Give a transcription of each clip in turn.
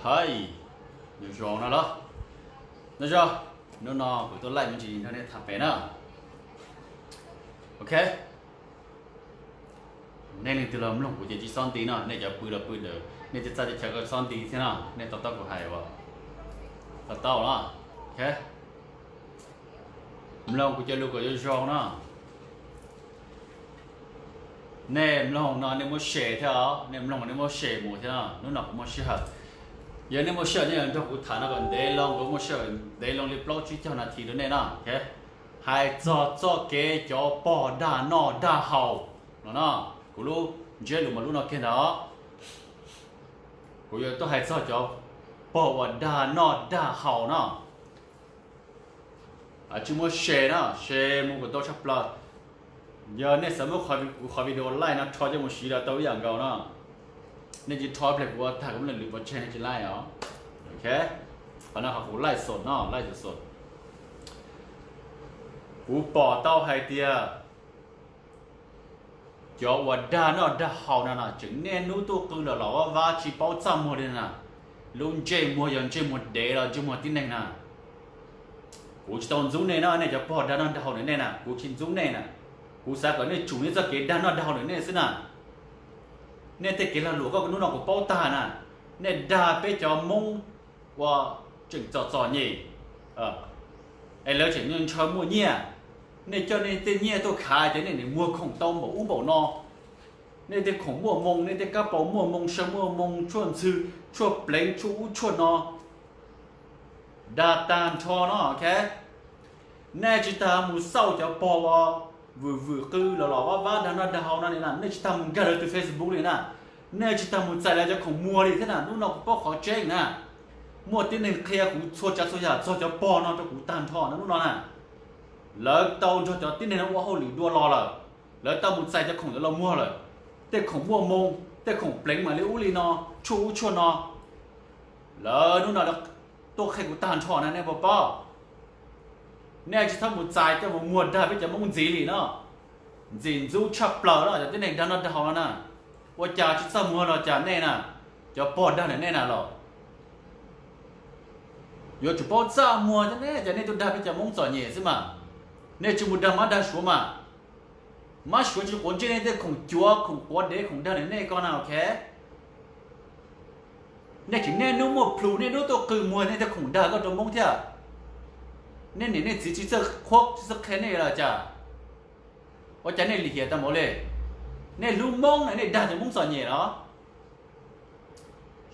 Hais, nyob zoo no los, nyob zoo, hnub no kuv tuaj laij me ntsis nrog nej tham pem na. Ok, nej leej twg los mloog kuv ces tsis txhob nti no, nej cov pw los pw ntawd, nej cov txaj cov chaw txhob nti thiab no, nej to taub kuv hais uas to taub no. Ok, mloog kuv cov lus kom zoo zoo no. Nej mloog no nej muab share thiab os, nej mloog nej muab share mus thiab no. Hnub no kuv muaj sij hawm, yog nej muaj sij hawm nej yuav nrog kuv tham no kom ntev loo, kuv muaj sij hawm ntev loo li plaub tsib caug nas this rau nej no. Hais txog txoj kev cov pog dag noj dag haus no no, kuv lub ntsiab lus mas lub no kiag ntag. Kuv yuav tuaj hais txog cov pog uas dag noj dag haus no. Tsis muab share no, share mus kom tau tshaj plaws. Yog nej xav muab kuv qhov video laij no rho coj mus siv los tau ib yam nkaus no. Nej tsis rho pliag kuv ua tag kuv muab lwm pov tseg nej tsis laij os. Ok, qhov no qhov kuv laij xom no, laij xom xom. Kuv pom tau hais tias cov uas dag noj dag haus no no tseem niaj hnub tuaj qw los los vaj vab tsis paub txaj muag li na. Lub ntsej muag yog ntsej muag dev los ntsej muag tib neeg na. Kuv tsis tau ntxub nej no, nej cov pog dag noj dag haus ntawm nej na, kuv tsis ntxub nej na. Kuv xav kom nej tsum nej txoj kev dag noj dag haus ntawm nej xwb na. Nej tej kev lag luam koj hnub no kuv paub tag na. Nej dag peb cov Hmoob uas tseem txom txom nyem es lawv tseem ntshaw muaj nyiaj. Nej coj nej tej nyiaj tuaj khav ces nej nim muag khoom tau npaum ub npaum no. Nej tej khoom muaj moo, nej tej kab paus muaj moo, saw muaj moo, tshuaj ntxhw, tshuaj pleev, tshuaj ub tshuaj no, dag tag nrho no. Nej tsis tas mus xauj cov pog uas vwm vwm qw los los vaj vab dag noj dag haus no li na, nej tsis tas mus nkag lawv tus Facebook li na. Nej tsis tas mus txais lawv cov khoom muag li thiab na. Hnub no kuv paub qhov tseeb na, muaj tib neeg qhia kuv txhua tsav txhua yam txog cov pog no rau kuv tag nrho no hnub no na. Lawv tau nrog cov tib neeg no ua hauj lwm dua los lawm, lawv tau mus txais cov khoom ntawd los muag lawm. Tej khoom muaj moo, tej khoom pleev mam li ub li no, tshuaj ub tshuaj no, lawv hnub no tuaj qhia kuv tag nrho na, nej puas paub? Nej tsis txhob mus txais coj mus muag dag peb cov Hmoob ntxiv li no. Ntxim ntxub tshaj plaws no cov tib neeg dag noj dag haus no na. Ua cas tsis txaj muag los cas nej na, cov pog dag ntawm nej na los? Yuav tsum paub txaj muag thiab ne, cas nej tuaj dag peb cov Hmoob txom nyem xwb mas. Nej tsis mus dag mab dag suav mas, mab suav tsis quav ntsej nej tej khoom cuav khoom quav dev khoom dag ntawm nej ko na, ok. Nej tseem niaj hnub muaj plhus niaj hnub tuaj qw muag nej tej khoom dag koj rau Hmoob thiab. Nej niam nej txiv tsis txawj qhuab tsis txawj qhia nej los cas? Ua cas nej lim hiam tag npaum li? Nej hlub Hmoob na nej dag cov Hmoob txom nyem los?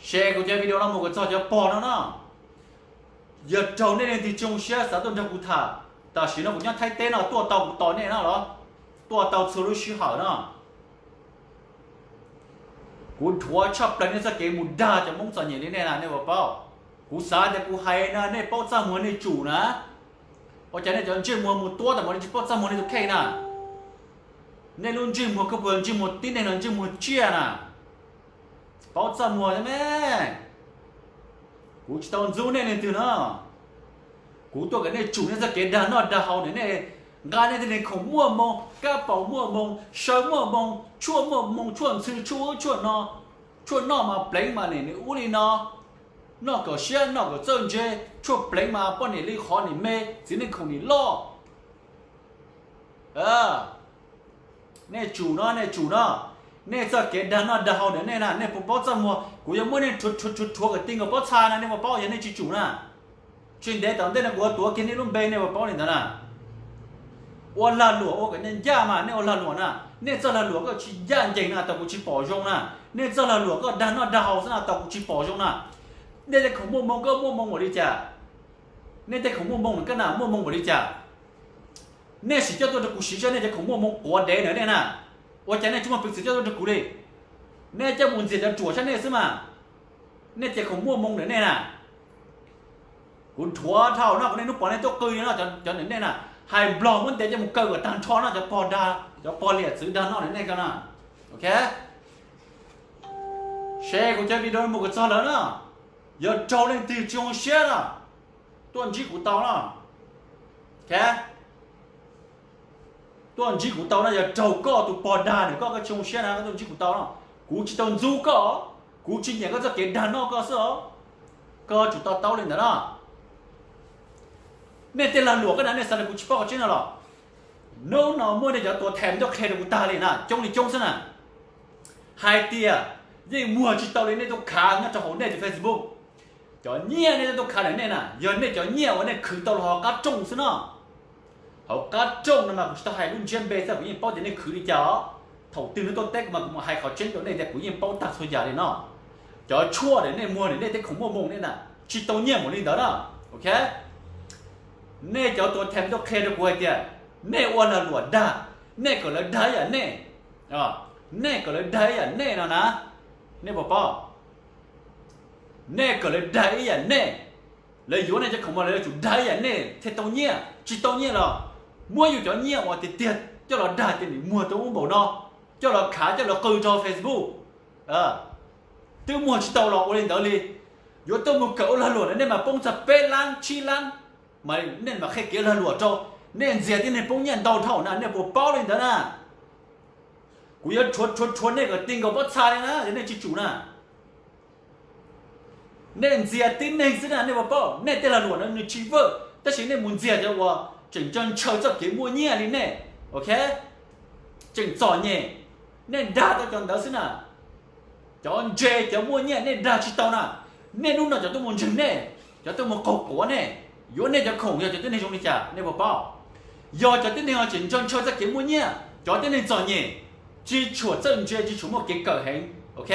Share kuv cov video no mus kom txog cov pog no no. Yog raug nej leej twg tsis zoo siab xav tuaj nrog kuv tham, tam sim no kuv nyob Thaib teb no tuaj tau kuv tos nej no los? Tuaj tau txhua lub sij hawm no. Kuv dhuav tshaj plaws nej txoj kev mus dag cov Hmoob txom nyem li nej na, nej puas paub? Kuv xav tias kuv hais no nej paub txaj muag nej tsum na. Ua cas nej cov ntsej muag mus tuab tas mas nej tsis paub txaj muag nej tus kheej na? Nej lub ntsej muag koj puas yog ntsej muag tib neeg los ntsej muag tsiaj na? Paub txaj muag thiab me. Kuv tsis tau ntxub nej leej twg no. Kuv tuaj kom nej tsum nej txoj kev dag noj dag haus ntawm nej, nqa nej tej khoom muaj moo, kab paus muaj moo, saw muaj moo, tshuaj muaj moo, tshuaj ntxhw, tshuaj ub tshuaj no, tshuaj noj mas pleev mas nim nws ub li no, noj kom siab noj kom txawj ntse, tshuaj pleev mas poj niam li qhov nim me, txiv neej khoom nim loj. Nej tsum no, nej tsum no, nej txoj kev dag noj dag haus ntawm nej na, nej puas paub txaj muag? Kuv yuav muab nej rhuav rhuav rhuav kom ti nkaus pob txha na, nej puas paub yog nej tsis tsum na? Tsis ntev tom ntej no kuv yuav tuav kiag nej lub npe, nej puas paub li ntawd na? Ua lag luam ua kom nej ncaj mas nej ua lag luam na, nej txoj lag luam koj tsis ncaj ncees na, tau kuv tsis pom zoo na. Nej txoj lag luam koj dag noj dag haus xwb na, tau kuv tsis pom zoo na. Nej tej khoom muaj moo koj muaj moo npaum li cas? Nej tej khoom muaj moo koj na muaj moo npaum li cas? Nej sim coj tuaj rau kuv siv zog, nej cov khoom muaj moo quav dev ntawm nej na. Ua cas nej tsis muaj peev xwm coj tuaj rau kuv li? Nej coj mus ntxias cov ruam sab nej xwb mas. Nej cov khoom muaj moo ntawm nej na, kuv dhuav dhau no kom nej hnub pom nej tuaj qw li no, cov ntawm nej na, hais Nplog muab ntes coj mus kaw kom tag nrho no, cov pog dag, cov pog liam txwv dag noj ntawm nej ko na. Ok, share kuv cov video mus kom txog lawm na. Yog raug leej twg tsis zoo siab na, tuaj ntsib kuv tau na. Ok, tuaj ntsib kuv tau na, yog raug koj tus pog dag ntawm koj, koj tsis zoo siab na, koj tuaj ntsib kuv tau na. Kuv tsis tau ntxub koj, kuv tsis nyiam koj txoj kev dag noj koj xwb os. Koj tsum to taub li ntawd na. Nej tej lag luam koj na nej xav tias kuv tsis paub qhov tseeb no los? Hnub no muaj nej cov tuam thawj tuaj qhia rau kuv tag li na, coob li coob xwb na, hais tias yeej muag tsis tau li nej tuaj khav nyob rau hauv nej tus Facebook. Cov nyiaj nej tuaj khav ntawm nej na yog nej cov nyiaj uas nej khwv tau los hauv qab rooj xwb no. Hauv qab rooj no mas kuv tsis tau hais lub ntsiab npe xwb, kuv yeej paub tias nej khwv li cas os. Thaum twg nej tuaj teb kuv mas kuv mam hais qhov tseeb rau nej tias kuv yeej paub tag txhua yam li no. Cov tshuaj ntawm nej muag ntawm nej tej khoom muaj moo nej na, tsis tau nyiaj npaum li ntawd na. Ok, nej cov tuam thawj tuaj qhia rau kuv hais tias nej ua lag luam dag, nej kom lawv dag ib yam nej, nej kom lawv dag ib yam nej no na. Nej puas paub? Nej kom lawv dag ib yam nej. Lawv yuav nej cov khoom mas lawv yuav tsum dag ib yam nej thiaj tau nyiaj, tsis tau nyiaj los muab yus cov nyiaj uas tiag tiag coj los dag ces nim muag tau ub npaum no, coj los khav coj los qw rau Facebook. Twb muag tsis tau los ua li ntawd li. Yuav tuaj mus kawm ua lag luam na nej mas poob txog peb lab tsib lab, mas nej mam qhia kev lag luam rau. Nej ntxias tib neeg poob nyiaj ntau dhau na, nej puas paub li ntawd na? Kuv yuav rhuav rhuav rhuav nej kom ti nkaus pob txha li na yog nej tsis tsum na. Nej ntxias tib neeg xwb na, nej puas paub? Nej tej lag luam no nws tsis vwj, tab sis nej mus ntxias cov uas tseem ntshaw ntshaw txoj kev muaj nyiaj li nej, ok, tseem txom nyem, nej dag tau cov ntawd xwb na. Cov ntse cov muaj nyiaj nej dag tsis tau na. Nej hnub no cov tuaj mus ntseeg nej, cov tuaj mus qaug quav nej, yuav nej cov khoom yog cov tib neeg zoo li cas nej puas paub? Yog cov tib neeg uas tseem ntshaw ntshaw txoj kev muaj nyiaj, cov tib neeg txom nyem, tsis tshua txawj ntse tsis tshua muaj kev kawm heev, ok,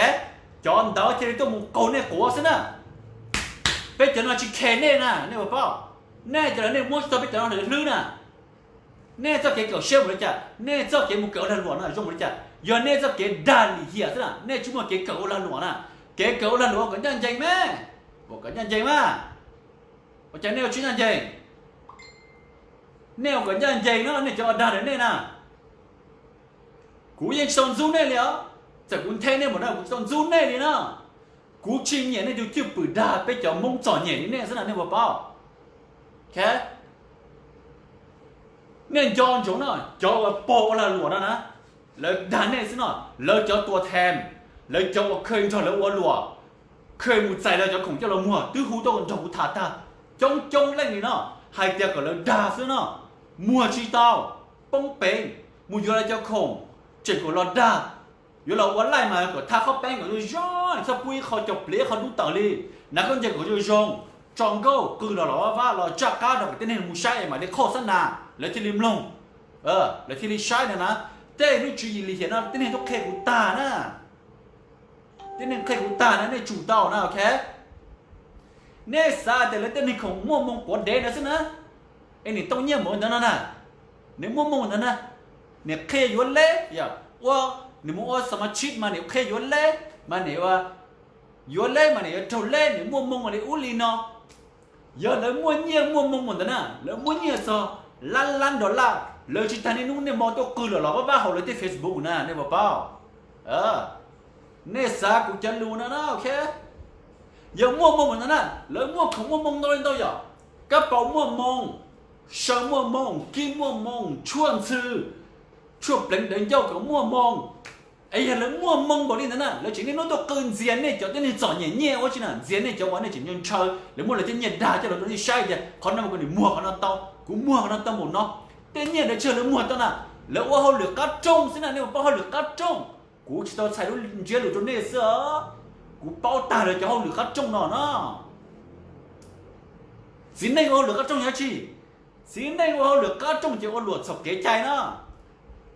cov ntawd cia li tuaj mus qaug nej quav xwb na. Peb cov no tsis khe nej na nej puas paub? Nej cov no nej muab tsis tau peb cov no hlwb na. Nej txoj kev kawm siab mus li cas, nej txoj kev mus kawm ua lag luam no zoo mus li cas? Yog nej txoj kev dag lim hiam xwb na, nej tsis muaj kev kawm ua lag luam na. Kev kawm ua lag luam ua kom ncaj ncees mas, ua kom ncaj ncees mas. Ua cas nej ua tsis ncaj ncees? Nej ua kom ncaj ncees no nej cov uas dag ntawm nej na. Kuv yeej tsis tau ntxub nej li os, txawm kuv nthe nej npaum no kuv tsis tau ntxub nej li na. Kuv tsis nyiam nej tus cwj pwm dag peb cov Hmoob txom nyem li nej xwb na nej puas paub? Nej nco ntsoov no, cov uas pog ua lag luam no na, lawv dag nej xwb no. Lawv cov tuam thawj, lawv cov uas kheev nrog lawv ua luam, kheev mus txais lawv cov khoom coj los muag twb hu tuaj nrog kuv tham tag coob coob leej li no, hais tias kom lawv dag xwb no, muag tsis tau, poob peev, mus yuav lawv cov khoom, tseem kom los dag, yuav los ua laij mas kom thab qhob peeb kom zoo zoo, txhob pub ib qho caum pliav ib qho dub tawm li, hnav khaub ncaws kom zoo zoo, tso nkauj qw los los vaj vaj los tsaj qab rau kom tib neeg mus saib es mam li qhoj xab nas lawv thiaj li mloog, lawv thiaj li saib no na. Tej lub tswv yim lim hiam no tib neeg tuaj qhia kuv tag na, tib neeg qhia kuv tag na, nej tsum tau na, ok. Nej xav tias lawv tej neeg khoom muaj moo quav dev ntawd xwb na, es nim tau nyiaj npaum ntawd no na, nws muaj moo ntawd na, nim qhia yuav leb, ua, nim mus ua xas mas tshib mas nim qhia yuav leb, mas nim yuav leb mas nim yuav raug leb, nim muaj moo li ub li no. Yog lawv muaj nyiaj muaj moo ntawd na, lawv muaj nyiaj txog lab lab dollar, lawv tsis tas niaj hnub niaj hmo tuaj qw los los vaj vaj hauv lawv tej Facebook na, nej puas paub? Nej xav kuv cov lus no na, ok. Yog muaj moo ntawd na, lawv muaj khoom muaj moo ntau li ntau yom, kab paus muaj moo, saw muaj moo, kib muaj moo, tshuaj ntxhw, tshuaj pleev dawv ncauj kom muaj moo. Es yog lawv muaj moo npaum li ntawd na, lawv tseem niaj hnub tuaj qw ntxias nej cov tib neeg txom nyem nyiaj ua tsi na, ntxias nej cov uas nej tseem nco ntshaw, lawv muab lawv tej nyiaj dag coj los rau nej saib tias qhov no mas kuv nim muag qhov no tau, kuv muag qhov no tau npaum no. Tej nyiaj ntawd tsis yog lawv muag tau na, lawv ua hauj lwm qab rooj xwb na, nej puas paub hauj lwm qab rooj? Kuv tsis tau txhais lub ntsiab lus rau nej xwb os, kuv paub tag lawv cov hauj lwm qab rooj no na. Txiv neej ua hauj lwm qab rooj yog tsi? Txiv neej ua hauj lwm qab rooj ces ua luam txhaum kev cai na.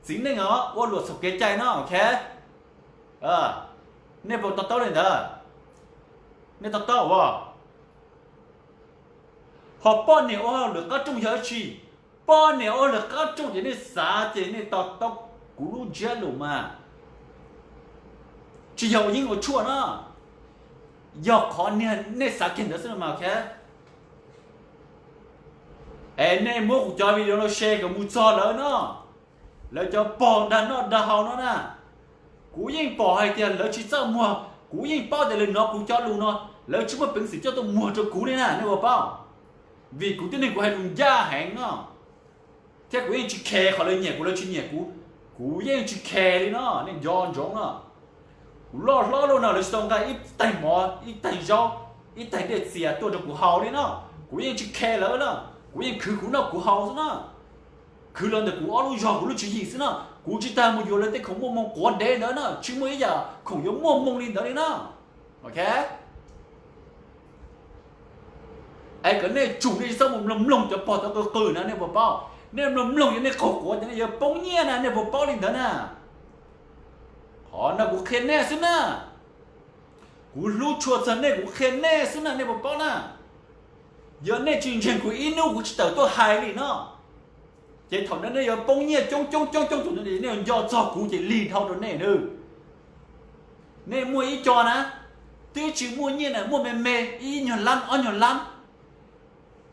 Txiv neej os ua luam txhaum kev cai na, ok. Nej puas to taub li ntawd? Nej to taub as? Ho poj niam ua hauj lwm qab rooj yog tsi? Poj niam ua hauj lwm qab rooj ces nej xav ces nej to taub kuv lub ntsiab lus mas. Tsis yog ua yeeb ua tshuaj na, yog qhov niag nej xav kiag ntawd xwb no mas, ok. Es nej muab kuv cov video no share kom mus txog lawv no, lawv cov pog dag noj dag haus no na. Kuv yeej pom hais tias lawv tsis txawj muag, kuv yeej paub tias lawv hnov kuv cov lus no, lawv tsis muaj peev xwm coj tuaj muag rau kuv li na, nej puas paub? Vim kuv tib neeg kuv hais lus ncaj heev no, thiab kuv yeej tsis khe qhov lawv nyiam kuv lawv tsis nyiam kuv, kuv yeej tsis khe li no, nej nco ntsoov no. Kuv loj hlob loj no lawv tsis tau nqa ib taig mov ib taig zaub ib tais dej txias tuaj rau kuv haus li no, kuv yeej tsis khe lawv na, kuv yeej khwv kuv noj kuv haus xwb na. Khwv los ntawm kuv ob lub zog kuv lub tswv yim xwb na, kuv tsis tas mus yuav lawv tej khoom muaj moo quav dev ntawd na, tsis muaj ib yam khoom yuav muaj moo li ntawd li na. Ok, es kom nej tsum nej tsis txhob mus mloog mloog cov pog tod qw qw na nej puas paub? Nej mloog mloog yog nej qaug quav ces nej yuav poob nyiaj na nej puas paub li ntawd na? Qhov no kuv qhia nej xwb na, kuv hlub tshua txog nej kuv qhia nej xwb na nej puas paub na? Yog nej tsis ntseeg kuv ib hnub kuv tsis tawm tuaj hais li no, ces thaum ntawd nej yuav poob nyiaj coob coob coob coob tus, nej yuav nco txog kuv ces lig dhau rau nej na. Nej muaj ib co na, twb tsis muaj nyiaj na, muaj me me ib nyuag lab ob nyuag lab,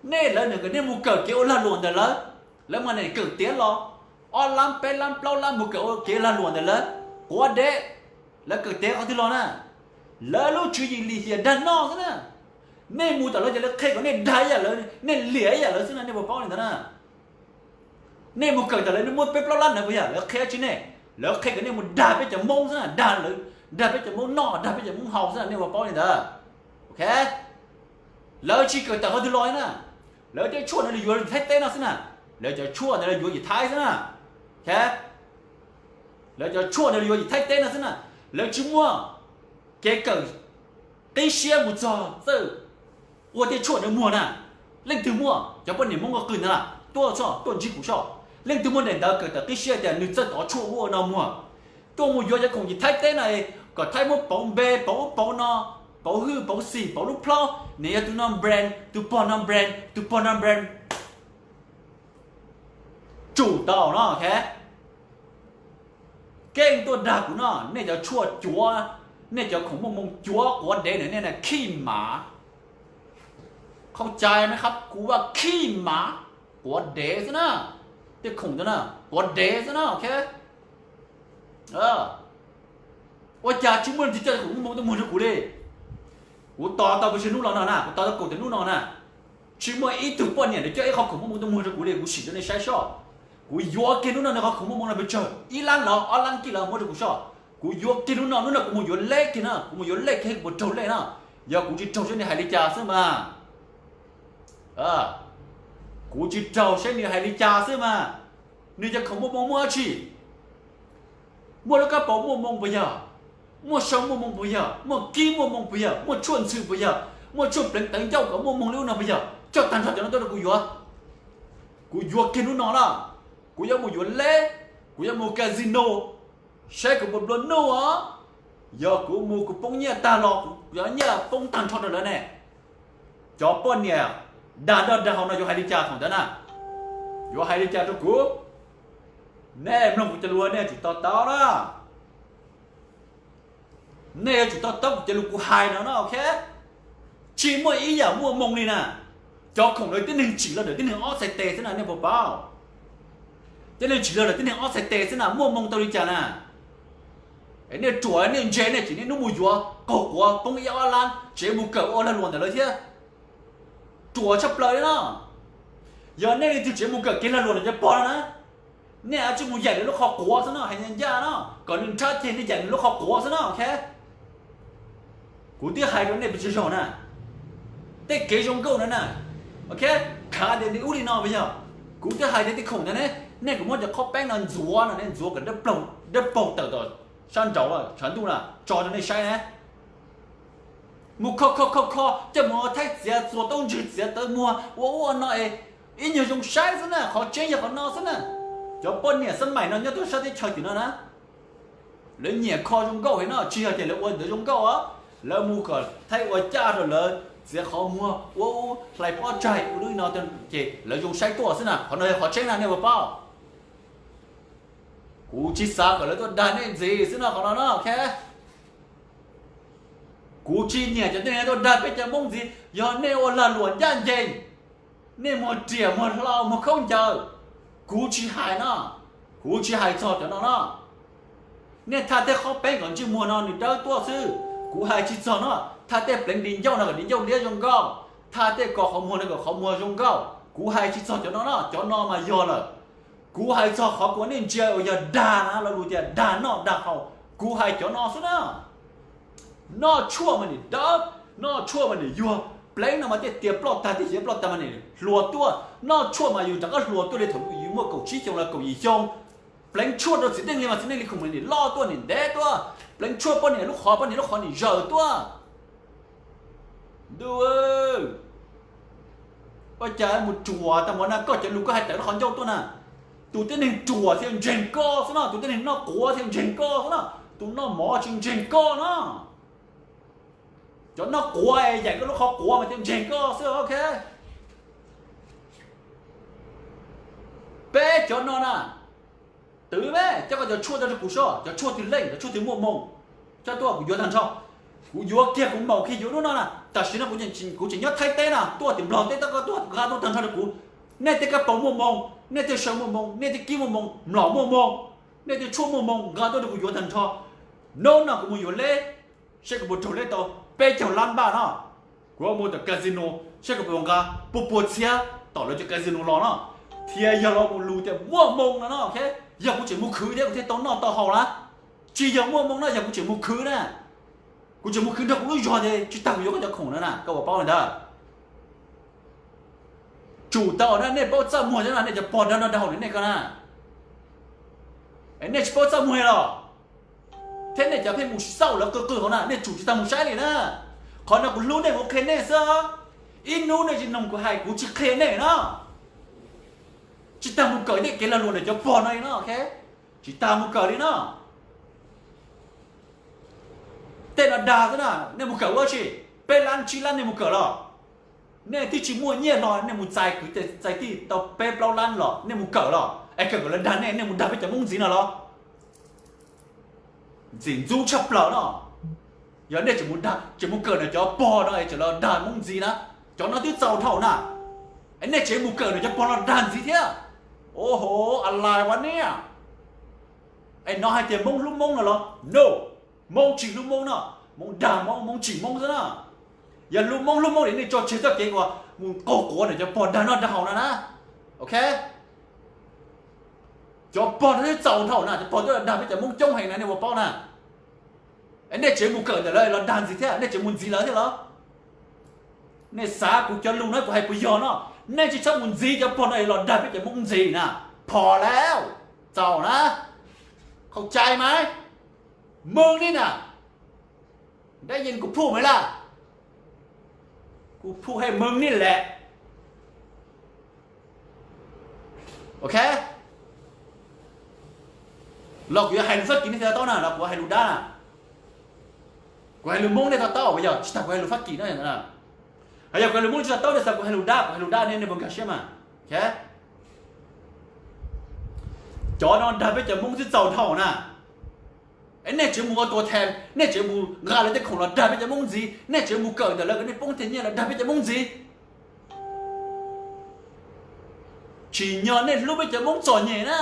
nej lawv nws kom nej mus kawm kev ua lag luam ntawm lawv, lawv mas nim kawm tiav los ob lab peb lab plaub lab mus kawm ua kev lag luam ntawm lawv, quav dev, lawv kawm tiav qhov twg los na? Lawv lub tswv yim lim hiam dag noj xwb na. Nej mus tom lawv ces lawv qhia kom nej dag ib yam lawv, nej liam ib yam lawv xwb na nej puas paub li ntawd na? Nej mus kawm tom lawv, nej muab peb plaub lab ntawd puas yog lawv qhia tsis nej? Lawv qhia kom nej mus dag peb cov Hmoob xwb na, dag lawv, dag peb cov Hmoob noj dag peb cov Hmoob haus xwb na nej puas paub li ntawd? Ok, lawv tsis kawm tawm qhov twg los na. Lawv tej tshuaj ntawd lawv yuav Thaib teb no xwb na, lawv cov tshuaj ntawd lawv yuav yim Thaib xwb na. Ok, lawv cov tshuaj ntawd lawv yuav yim Thaib teb no xwb na, lawv tsis muaj kev kawm qib siab mus txog txawj ua tej tshuaj ntawd muag na. Leej twg muaj? Cov poj niam Hmoob qw ntawd na, tuaj soj tuaj ntsib kuv soj. Leej twg muaj daim ntawv kawm tawm qib siab tias nws txawj tov tshuaj ua no muag, tuaj mus yuav cov khoom yim Thaib teb no, kom Thaib muab pauv npe pauv ub pauv no, pauv hwj pauv xim pauv lub plhaub, nws yog tus no brand, tus pog no brand, tus pog no brand. Tsum tau no, ok. Keej tuaj dag kuv no, nej cov tshuaj cuav, nej cov khoom muaj moo cuav quav dev na, nej na khij mav. Khaub cai me khab kuv vaj khij mav, quav dev xwb na. Tej khoom ntawd na quav dev xwb na, ok. Ua cas tsis muaj leej twg coj khoom muaj moo tuaj muag rau kuv li? Kuv tos tau pes tsawg hnub los no na, kuv tos tau kaum tawm hnub no na, tsis muaj ib tug poj niam twg coj ib qho khoom muaj moo tuaj muag rau kuv li. Kuv sim rau nej saib soj, kuv yuav kiag hnub no nws qhov khoom muaj moo no pes tsawg, ib lab los ob lab kij los muab rau kuv soj. Kuv yuav kiag hnub no, hnub no kuv mus yuav lej kiag na, kuv mus yuav lej kiag kuv puas raug lej na. Yog kuv tsis raug saib nws hais li cas xwb mas. Kuv tsis raug saib nws hais li cas xwb mas. Nws cov khoom muaj moo muaj dab tsi? Muaj lub kab paus muaj moo puas yog? Muaj sau muaj moo puas yog? Muaj kib muaj moo puas yog? Muaj tshuaj ntxhw puas yog? Muaj tshuaj pleev tawv ncauj kom muaj moo li ub no puas yog? Coj tag nrho cov no tuaj rau kuv yuav. Kuv yuav kiag hnub no na. Kuv yuav mus yuav lej, kuv yuav mus casino, saib kuv puas nplua nuj os. Yog kuv mus kuv poob nyiaj tag los kuv yuav nyiaj poob tag nrho rau lawv ne. Cov poj niam dag noj dag haus no yuav hais li cas thaum ntawd na? Yuav hais li cas rau kuv? Nej mloog kuv cov lus nej yuav tsum to taub na. Nej yuav tsum to taub kuv cov lus kuv hais no na, ok. Tsis muaj ib yam muaj moo li na. Cov khoom ntawd tib neeg tsim los ntawm tib neeg ob txhais tes xwb na nej puas paub? Tib neeg tsim los ntawm tib neeg ob txhais tes xwb na, muaj moo tau li cas na? Es nej ruam nej ntse nej tseem niaj hnub mus yuav qaug quav poob ib ob lab tsev mus kawm ua lag luam ntawm lawv thiab. Ruam tshaj plaws li no. Yog nej leej twg tseem mus kawm kev lag luam ntawm cov pog no na, nej yuav tsum mus yaim nws lub qhov quav xwb no, hais ncaj ncaj no, kom nws nrhab ceg nej yaim nws lub qhov quav xwb no, ok. Kuv twb hais rau nej pes tsawg zaug na, tej kev zoo nkauj no na, ok, khav tias nws ub li no puas yog? Kuv twb hais tias tej khoom ntawd ne, nej kom muab cov qhob peeb no ntxuav no, nej ntxuav kom dawb paug tawm tom sab nraud tshav ntuj na tso rau nej saib na. Mus kho kho kho kho coj mus ua thaib txiav txuas taub ntswg txiav tawv muag ua ub ua no es ib nyuag zoo saib xwb na, qhov tseeb yog qhov no xwb na. Cov poj niam xab maim no nyob tuaj sab teb chaws tim no na, lawv nyiam kho zoo nkauj heev no, tsis yog tias lawv ua ntawd zoo nkauj os. Lawv mus kom thaib ua caj rau lawv txiav qhov muag ua ub hlais pob tsaig ua lub no ces lawv zoo saib tuaj xwb na, qhov no yog qhov tseeb na nej puas paub? Kuv tsis xav kom lawv tuaj dag nej ntxiv xwb no qhov no no, ok. Kuv tsis nyiam cov tib neeg tuaj dag peb cov Hmoob ntxiv, yog nej ua lag luam ncaj ncees, nej muag riam muag hlau muag khaub ncaws, kuv tsis hais no, kuv tsis hais txog cov no no. Nej thaj tej qhob peeb kom ntsej muag no nws dawb tuaj xwb, kuv hais tsis txog no. Thaj tej pleev di ncauj no kom di ncauj liab zoo nkauj, thaj tej kos qhov muag no kom qhov muag zoo nkauj, kuv hais tsis txog cov no no, cov no mas yog lawm. Kuv hais txog qhov kuv nej ntsia uas yog dag na, lo lus tias dag noj dag haus, kuv hais cov no xwb na. Noj tshuaj mas nim dawb, Noj tshuaj mas nim yuag, pleev no mas tiaj tias ploj tag, tiaj xyov ploj tag mas nim hluas tuaj. Noj tshuaj mas yus rov qab hluas tuaj li thaum yus muaj kaum tsib xyoo los kaum yim xyoo. Pleev tshuaj rau txiv neej li mas txiv neej li khoom nim loj tuaj nim ntev tuaj. Pleev tshuaj poj niam lub qhov, poj niam lub qhov nim zawm tuaj. Ntuj, ua cas mus ruam tag mus na, koj cov lus koj hais tawm lub qhov ncauj tuaj na. Tus tib neeg ruam thiaj ntseeg koj xwb no, tus tib neeg noj quav thiaj ntseeg koj xwb no, tus noj mov tsis ntseeg koj no. Cov noj quav es yaim koj lub qhov quav mas thiaj ntseeg koj xwb, ok. Peb cov no na, twv me, coj koj cov tshuaj tuaj rau kuv soj, cov tshuaj twg leej, cov tshuaj twg muaj hmoo, coj tuaj kuv yuav tag nrho. Kuv yuav kiag, kuv maum kiag yuav hnub no na. Tam sim no kuv tseem nyob Thaib teb na, tuaj tim Nplog teb, koj tuaj nqa tuaj tag nrho rau kuv. Nej tej kab paus muaj hmoo, nej tej saw muaj hmoo, nej tej kib muaj hmoo, mlom muaj hmoo, nej tej tshuaj muaj hmoo, nqa tuaj rau kuv yuav tag nrho. Hnub no kuv mus yuav leb, seb kuv puas raug leb tau peb caug lab npaj no. Kuv mus tom casino, seb kuv puas nqa pua pua txhiab tom lawv cov casino los no. Thiab yog los mus lus tias muaj hmoo no no, ok. Yog kuv tseem mus khwv thiab kuv thiaj tau noj tau haus na. Tsis yog muaj hmoo no, yog kuv tseem mus khwv na. Kuv tseem mus khwv nrog kuv lub zog ces tsis tas kuv yuav koj cov khoom no na, koj puas paub li ntawd? Tsum tau na, nej paub txaj muag thiab no, nej cov pog dag noj dag haus li nej ko na. Es nej tsis paub txaj muag los? Thiab nej cov pheej mus xauj lawv qw qw hauv na, nej tsum tsis tau mus saib li na. Qhov no kuv hlub nej kuv qhia nej xwb. Ib hnub nej tsis mloog kuv hais kuv tsis qhia nej na. Tsis tas mus kawm tej kev lag luam ntawm cov pog no li no, ok. Tsis tas mus kawm li no. Tej no dag xwb na, nej mus kawm ua tsi? Peb lab tsib lab nej mus kawm los? Nej twb tsis muaj nyiaj hlo nej mus txais kwv tij txais tij tau peb plaub lab los nej mus kawm los? Es kawm kom lawv dag nej, nej mus dag peb cov Hmoob ntxiv no los? Ntxim ntxub tshaj plaws no. Yog nej tseem mus dag, tseem mus kawm ntawm cov pog no es tseem los dag Hmoob ntxiv na. Cov no twb txaus dhau na. Es nej tseem mus kawm ntawm cov pog no dag ntxiv thiab. Oho, a lais ua niaj. Es no hais tias Hmoob hlub Hmoob no los? No, Hmoob tsis hlub Hmoob no. Hmoob dag Hmoob, Hmoob tsim Hmoob xwb na. Yog hlub Hmoob hlub Hmoob li nej tso tseg txoj kev uas mus qaug quav ntawm cov pog dag noj dag haus no na. Ok. Cov pog no twb txaus dhau na, cov pog twb los dag peb cov Hmoob coob heev na, nej puas paub na? Es nej tseem mus kawm ntawm lawv los dag ntxiv thiab, nej tseem mus ntxiv lawv thiab los? Nej xav kuv cov lus no kuv hais puas yog no? Nej tsis txhob mus ntxiv cov pog no los dag peb cov Hmoob ntxiv na. Phom lawm, txaus na. Khaub cai mas, mws li na. Dab yeej kuv phuj mas laj, kuv phuj hais mws li lawm. Ok. Los kuv yuav hais lus Fab Kis nej thiaj to taub na, los kuv hais lus dab na? Kuv hais lus Hmoob nej to taub, yog tsis tas kuv hais lus Fab Kis no. Hos yog kuv hais lus Hmoob nej tsis to taub nej xav kuv hais lus dab, kuv hais lus dab nej nej puas nkag siab mas? Ok. Cov no dag peb cov Hmoob twb txaus dhau na. Es nej tseem mus ua tua them, nej tseem mus nqa lawv tej khoom los dag peb cov Hmoob ntxiv, nej tseem mus kawm ntawm lawv kom nej poob tej nyiaj los dag peb cov Hmoob ntxiv. Tsim nyog nej hlub peb cov Hmoob txom nyem na.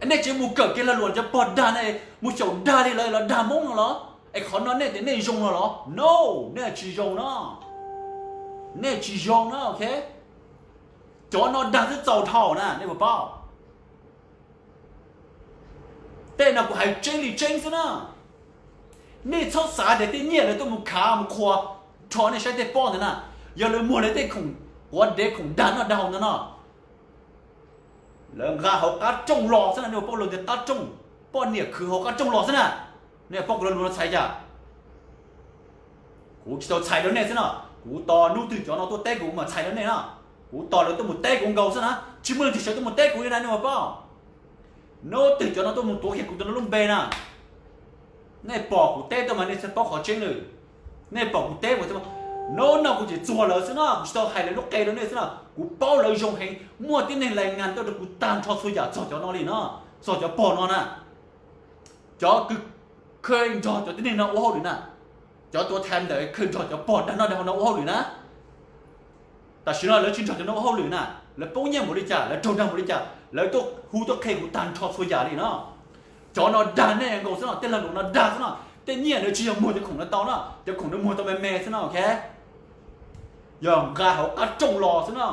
Es nej tseem mus kawm kev lag luam cov pog dag na, mus xyaum dag li lawv los dag Hmoob no los? Es qhov no nej tias nej zoo no los? No, nej tsis zoo no. Nej tsis zoo no, ok. Cov no dag twb txaus dhau na, nej puas paub? Tej no kuv hais tseeb li tseeb xwb na. Nej txhob xav tias tej nyiaj lawv tuaj mus khav mus qhuas rho nej saib tej pob ntawd na, yog lawv muag lawv tej khoom quav dev khoom dag noj dag haus ntawd no, lawv nqa hauv qab rooj los xwb na, nej puas paub lus tias qab rooj, poj niam khwv hauv qab rooj los xwb na. Nej puas paub kuv lo lus no txhais cas? Kuv tsis tau txhais rau nej xwb no, kuv tos hnub twg cov no tuaj teb kuv mam txhais rau nej no. Kuv tos lawv tuaj mus teb kuv nkaus xwb na, tsis muaj leej twg sawv tuaj mus teb kuv li na, nej puas paub? Hnub twg cov no tuaj mus tuav kiag kuv tus no lub npe na, nej pom kuv teb tuaj mas nej thiaj paub qhov tseeb lawm. Nej pom kuv teb mas, hnub no kuv tseem txuag lawv xwb no, kuv tsis tau hais lawv lub qe rau nej xwb no, kuv paub lawv zoo heev, muaj tib neeg lais ngas tuaj rau kuv tag nrho txhua yam txog cov no li no, txog cov pog no na. Cov kws khaws nrog cov tib neeg no ua hauj lwm na, cov tuav tham ntawm khaws nrog cov pog dag noj dag haus no ua hauj lwm na. Tam sim no lawv tsis nrog cov no ua hauj lwm na, lawv poob nyiaj npaum li cas, lawv raug dag npaum li cas, lawv tuaj hu tuaj qhia kuv tag nrho txhua yam li no. Cov no dag nej nkaus xwb no, tej lag luam no dag xwb no, tej nyiaj ntawd tsis yog muag cov khoom no tau no, cov khoom no muag tau me me xwb no, ok. Yog nqa hauv qab rooj los xwb no.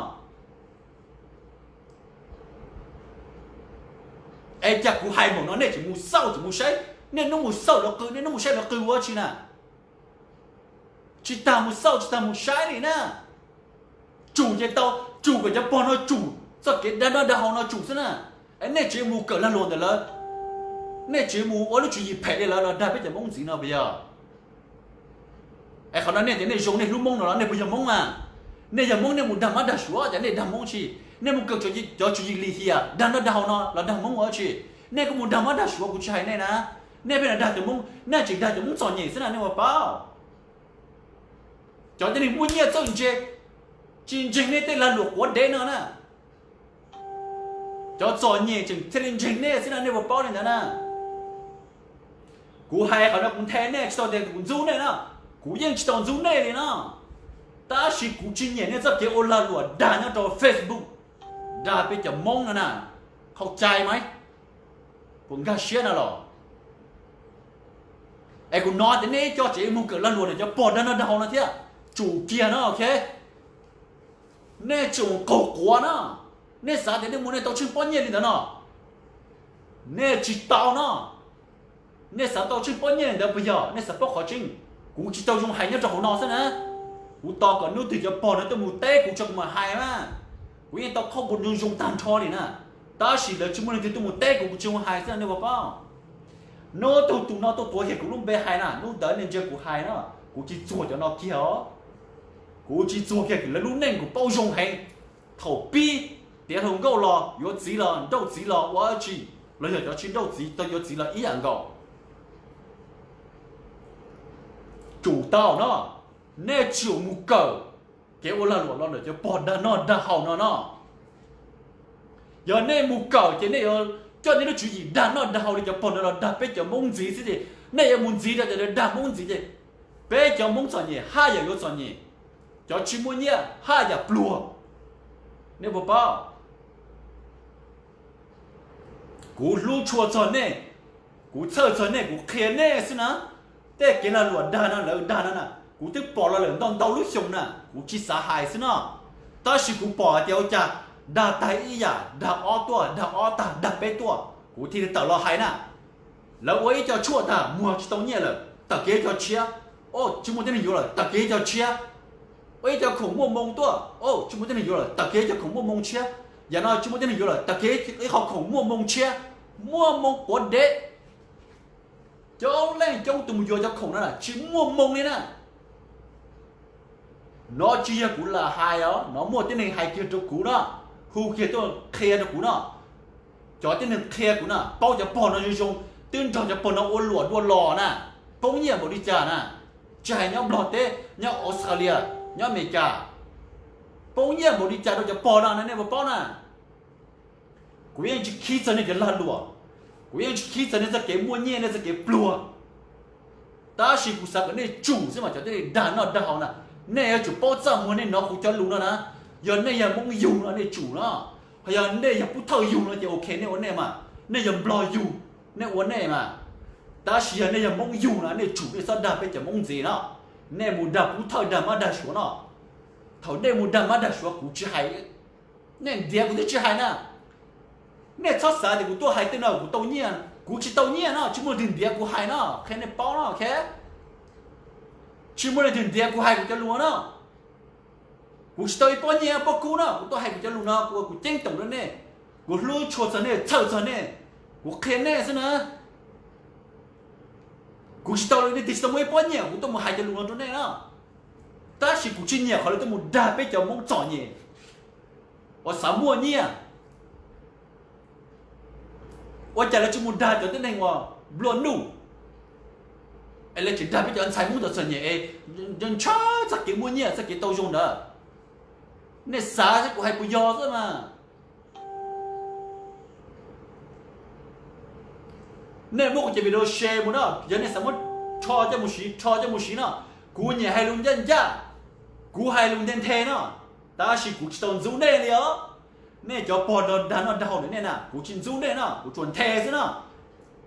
Es cas kuv hais npaum no nej tseem mus xauj tseem mus saib, nej hnub mus xauj lawv qw, nej hnub mus saib lawv qw ua tsi na? Tsis tas mus xauj tsis tas mus saib li na. Tsum ces tau, tsum kom cov pog no tsum txoj kev dag noj dag haus no tsum xwb na. Es nej tseem mus kawm lag luam ntawm lawv, nej tseem mus ua lub tswv yim phem li lawv los dag peb cov Hmoob ntxiv no puas yog? Es qhov no nej tias nej zoo nej hlub Hmoob no los nej puas yog Hmoob mas? Nej yog Hmoob nej mus dag mab dag suav ces nej dag Hmoob tsi? Nej mus kawm cov tswv yim lim hiam dag noj dag haus no los dag Hmoob ua tsi? Nej kuj mus dag mab dag suav kuv tsis hais nej na. Nej pheej dag cov Hmoob, nej tseem dag cov Hmoob txom nyem xwb na nej puas paub? Cov tib neeg muaj nyiaj txawj ntse, tsis ntseeg nej tej lag luam quav dev no na. Cov txom nyem tseem thiaj li ntseeg nej xwb na nej puas paub li ntawd na. Kuv hais qhov no kuv nthe nej tsis tau tias kuv ntxub nej na. Kuv yeej tsis tau ntxub nej li no. Tab sis kuv tsis nyiam nej txoj kev ua lag luam dag nyob rau Facebook, dag peb cov Hmoob no na. Qhau cai mas, puas nkag siab no los? Es kuv hnov tias nej ib co tseem mus kawm lag luam ntawm cov pog dag noj dag haus no thiab. Tsum kiag no, ok. Nej tsum qaug quav no. Nej xav tias nej mus nej tau tsheej pob nyiaj li ntawd no? Nej tsis tau no. Nej xav tau tsheej pob nyiaj li ntawd puas yog? Nej xav paub qhov tseeb, kuv tsis tau zoo hais nyob rau hauv no xwb na. Kuv tos kom hnub twg cov pog no tuaj mus teb kuv tso kuv mam hais mas. Kuv yeej tau qhauj quav zoo zoo tag nrho li na. Tab sis lawv tsis muaj leej twg tuaj mus teb kuv, kuv tsis zoo hais xwb na nej puas paub? Hnub twg tus no tuaj tuav kiag kuv lub npe hais na, hnub ntawd nej ntsia kuv hais no, kuv tsis txuag cov no kiag os. Kuv tsis txuag kiag lawv lub neej kuv paub zoo heev. Thaum pib tiav hluas nkauj los yuav txiv los nrauj txiv los ua dab tsi, los yog cov tsis nrauj txiv tau yuav txiv los ib yam nkaus. Tsum tau no, nej tsum mus kawm kev ua lag luam los ntawm cov pog dag noj dag haus no no. Yog nej mus kawm ces nej yuav coj nej lub tswv yim dag noj dag haus li cov pog no los dag peb cov Hmoob ntxiv xwb ces nej yuav mus ntxiv rau cov dag Hmoob ntxiv ces peb cov Hmoob txom nyem haj yam yuav txom nyem, cov tsis muaj nyiaj haj yam pluag. Nej puas paub? Kuv hlub tshua txog nej, kuv txhawj txog nej, kuv qhia nej xwb na. Tej kev lag luam dag no lawv dag no na, kuv twb pom los lawm ntau ntau lub xyoo na, kuv tsis xav hais xwb no. Tab sis kuv pom hais tias ua cas dag tag ib yam, dag ob tuaj, dag ob tag, dag peb tuaj, kuv thiaj li tawm los hais na. Lawv ua ib co tshuaj tag muag tsis tau nyiaj lawm, tawm kiag ib co tshiab. O, tsis muaj tib neeg yuav lawm, tawm kiag ib co tshiab. Ua ib co khoom muaj moo tuaj, o, tsis muaj tib neeg yuav lawm, tawm kiag ib co khoom muaj moo tshiab. Yam no tsis muaj tib neeg yuav lawm, tawm kiag ib qho khoom muaj moo tshiab. Muaj moo quav dev. Coob leej coob tus mus yuav cov khoom no tsis muaj moo li na. No tsis yog kuv lam hais os, no muaj tib neeg hais kiag rau kuv no, hu kiag tuaj qhia rau kuv no. Cov tib neeg qhia kuv na, paub cov pog no zoo zoo, twb nrog cov pog no ua luam dua los na, poob nyiaj npaum li cas na. Tsis hais nyob Nplog teb, nyob Australia, nyob Amelikas, poob nyiaj npaum li cas rau cov pog no na nej puas paub na. Kuv yeej tsis khib txog nej cov lag luam, kuv yeej tsis khib txog nej txoj kev muaj nyiaj, nej txoj kev pluag. Tab sis kuv xav kom nej tsum xwb mas cov tib neeg dag noj dag haus na, nej yuav tsum paub txaj muag nej hnov kuv cov lus no na. Yog nej yog Hmoob yug no nej tsum no, ho yog nej yog Pub Thawj yug no ces ok nej ua nej mas, nej yog Nplog yug nej ua nej mas. Tab sis yog nej yog Hmoob yug no nej tsum, nej txhob dag peb cov Hmoob ntxiv no. Nej mus dag Pub Thawj dag mab dag suav no. Thaum nej mus dag mab dag suav kuv tsis hais, nej ntiav kuv twb tsis hais na. Nej txhob xav tias kuv tuaj hais tej no kuv tau nyiaj, kuv tsis tau nyiaj no, tsis muaj leej twg ntiav kuv hais no, qhia nej paub no, ok. Tsis muaj leej twg ntiav kuv hais kuv cov lus no. Kuv tsis tau ib pob nyiaj pob kub no, kuv tuaj hais kuv cov lus no kuv ua kuv ceeb toom rau nej. Kuv hlub tshua txog nej, txhawj txog nej, kuv qhia nej xwb na. Kuv tsis tau, leej twg tsis tau muaj ib pob nyiaj kuv tuaj mus hais cov lus no rau nej no. Tab sis kuv tsis nyiam qhov lawv tuaj mus dag peb cov Hmoob txom nyem uas xav muaj nyiaj. Ua cas lawv tsis mus dag cov tib neeg uas nplua nuj, es lawv tseem dag peb cov ntxhais Hmoob txom txom nyem es ntshaw txoj kev muaj nyiaj txoj kev tau zoo ntawd? Nej xav saib kuv hais puas yog xwb mas. Nej muab kuv cov video share mus no, yog nej xav muab rho coj mus siv, rho coj mus siv no. Kuv nyiam hais lus ncaj ncaj, kuv hais lus nthe nthe no, tab sis kuv tsis tau ntxub nej li os. Nej cov pog dag noj dag haus ntawm nej na, kuv tsis ntxub nej no, kuv tsuas nthe xwb no.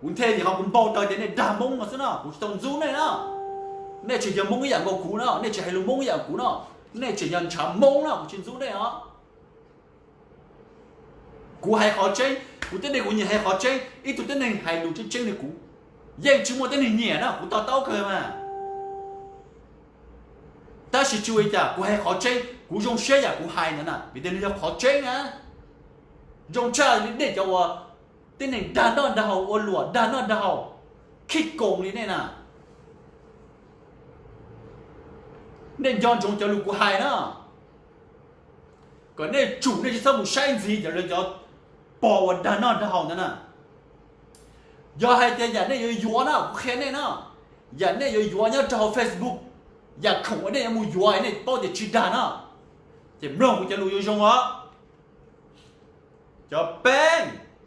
Kuv nthe vim qhov kuv npau taws tias nej dag Hmoob no xwb no, kuv tsis tau ntxub nej no. Nej tseem yog Hmoob ib yam nkaus kuv no, nej tseem hais lus Hmoob ib yam kuv no, nej tseem yog ntshav Hmoob no, kuv tsis ntxub nej os. Kuv hais qhov tseeb, kuv tib neeg kuv nyiam hais qhov tseeb, ib tug tib neeg hais lus tseeb tseeb li kuv, yeej tsis muaj tib neeg nyiam na, kuv to taub kawg mas. Tab sis tsis ua li cas, kuv hais qhov tseeb, kuv zoo siab yam kuv hais ntawd na, vim tias nws yog qhov tseeb na. Zoo tshaj li nej cov uas tib neeg dag noj dag haus, ua luam dag noj dag haus, khib koos li nej na. Nej nco ntsoov cov lus kuv hais na, kom nej tsum nej tsis txhob mus saib ntxiv cov, cov pog uas dag noj dag haus ntawd na. Yog hais tias yam nej yuav yuav na, kuv qhia nej na, yam nej yuav yuav nyob rau hauv Facebook, yam khoom uas nej yuav mus yuav nej paub tias tsis dag na, ces mloog kuv cov lus yuav zoo os. Cov peeb,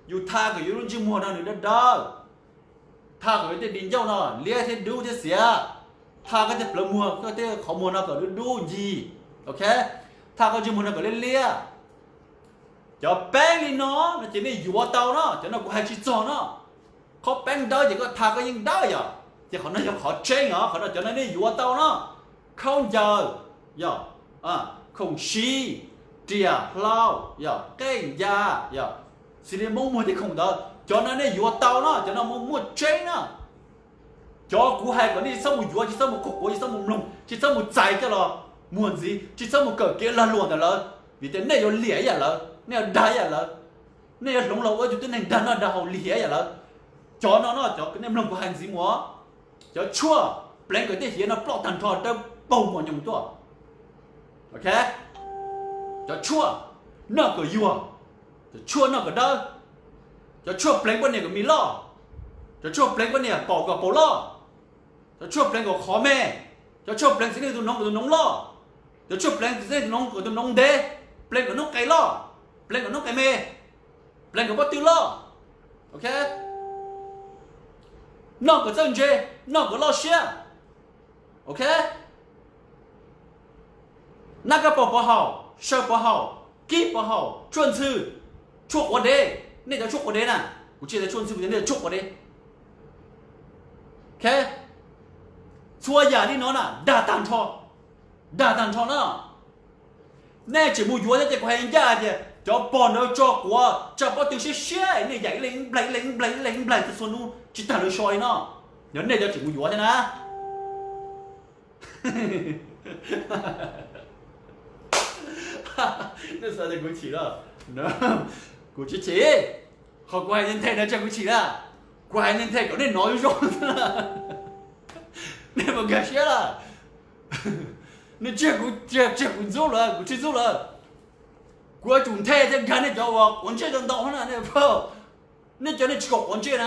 yus tha kom yus lub ntsej muag no nws dawb dawb, tha kom yus tej di ncauj no liab thiab dub thiab xiav, tha koj tej plawv muag, koj tej qhov muag no kom dub dub ncig, ok, tha koj ntsej muag no kom liab liab. Cov peeb li no no ces nej yuav tau no, cov no kuv hais tsis txog no. Qhov peeb dawb ces koj tha koj yeej dawb yom, ces qhov no yog qhov tseeb os, qhov no cov no nej yuav tau no. Khaub ncaws, yog, khoom sib, riam hlau, yog, qej ncas, yog, xws li Hmoob muag tej khoom ntawd, cov no nej yuav tau no, cov no muaj muaj tseeb na. Cov kuv hais kom nej tsis txhob mus yuav, tsis txhob mus qhuas quav, tsis txhob mus mloog, tsis txhob mus txais coj los muag ntxiv, tsis txhob mus kawm kev lag luam ntawm lawv, vim tias nej yuav liam ib yam lawv, nej yuav dag ib yam lawv, nej yuav hloov los ua ib tug tib neeg dag noj dag haus lim hiam ib yam lawv. Cov no no cov nej mloog kuv hais ntxiv mus, cov tshuaj pleev kom tej hiav no ploj tag nrho dawb paug mos nyoos tuaj. Ok, cov tshuaj noj kom yuag, cov tshuaj noj kom dawb, cov tshuaj pleev poj niam kom mis loj, cov tshuaj pleev poj niam paum kom paum loj, cov tshuaj pleev kom qhov me, cov tshuaj pleev txiv neej tus noov kom tus noov loj, cov tshuaj pleev txiv neej tus noov kom tus noov ntev, pleev kom noob qes loj, pleev kom noob qes me, pleev kom pob tw loj. Ok, noj kom txawj ntse, noj kom loj siab. Ok, nab kab paug pov haum, saw pov haum, kib pov haum, tshuaj ntxhw, tshuaj quav dev, nej cov tshuaj quav dev na, kuv tsis hais tshuaj ntxhw, kuv tias nej cov tshuaj quav dev. Ok, txhua yam li no na dag tag nrho, dag tag nrho na. Nej tseem mus yuav thiab ces kuv hais ncaj tias cov pog ntawd tso quav tso pob tw siab siab, nej yaim ib leeg nplaig ib leeg nplaig ib leeg nplaig txhua hnub tsis tag lawv so li no. Yog nej cov tseem mus yuav thiab na. Nej xav tias kuv chim los? Kuv tsis chim. Qhov kuv hais nthe nthe no tsam kuv chim na. Kuv hais nthe nthe kom nej hnov zoo zoo. Nej puas nkag siab lawm? Nej tsiag kuv, tsiag kuv ntxub lawm, kuv tsis ntxub lawm. Kuv yuav tsum nthe thiab nkag nej cov uas quav ntsej ntau ntau na nej. Nej cov nej tsis kaum quav ntsej na,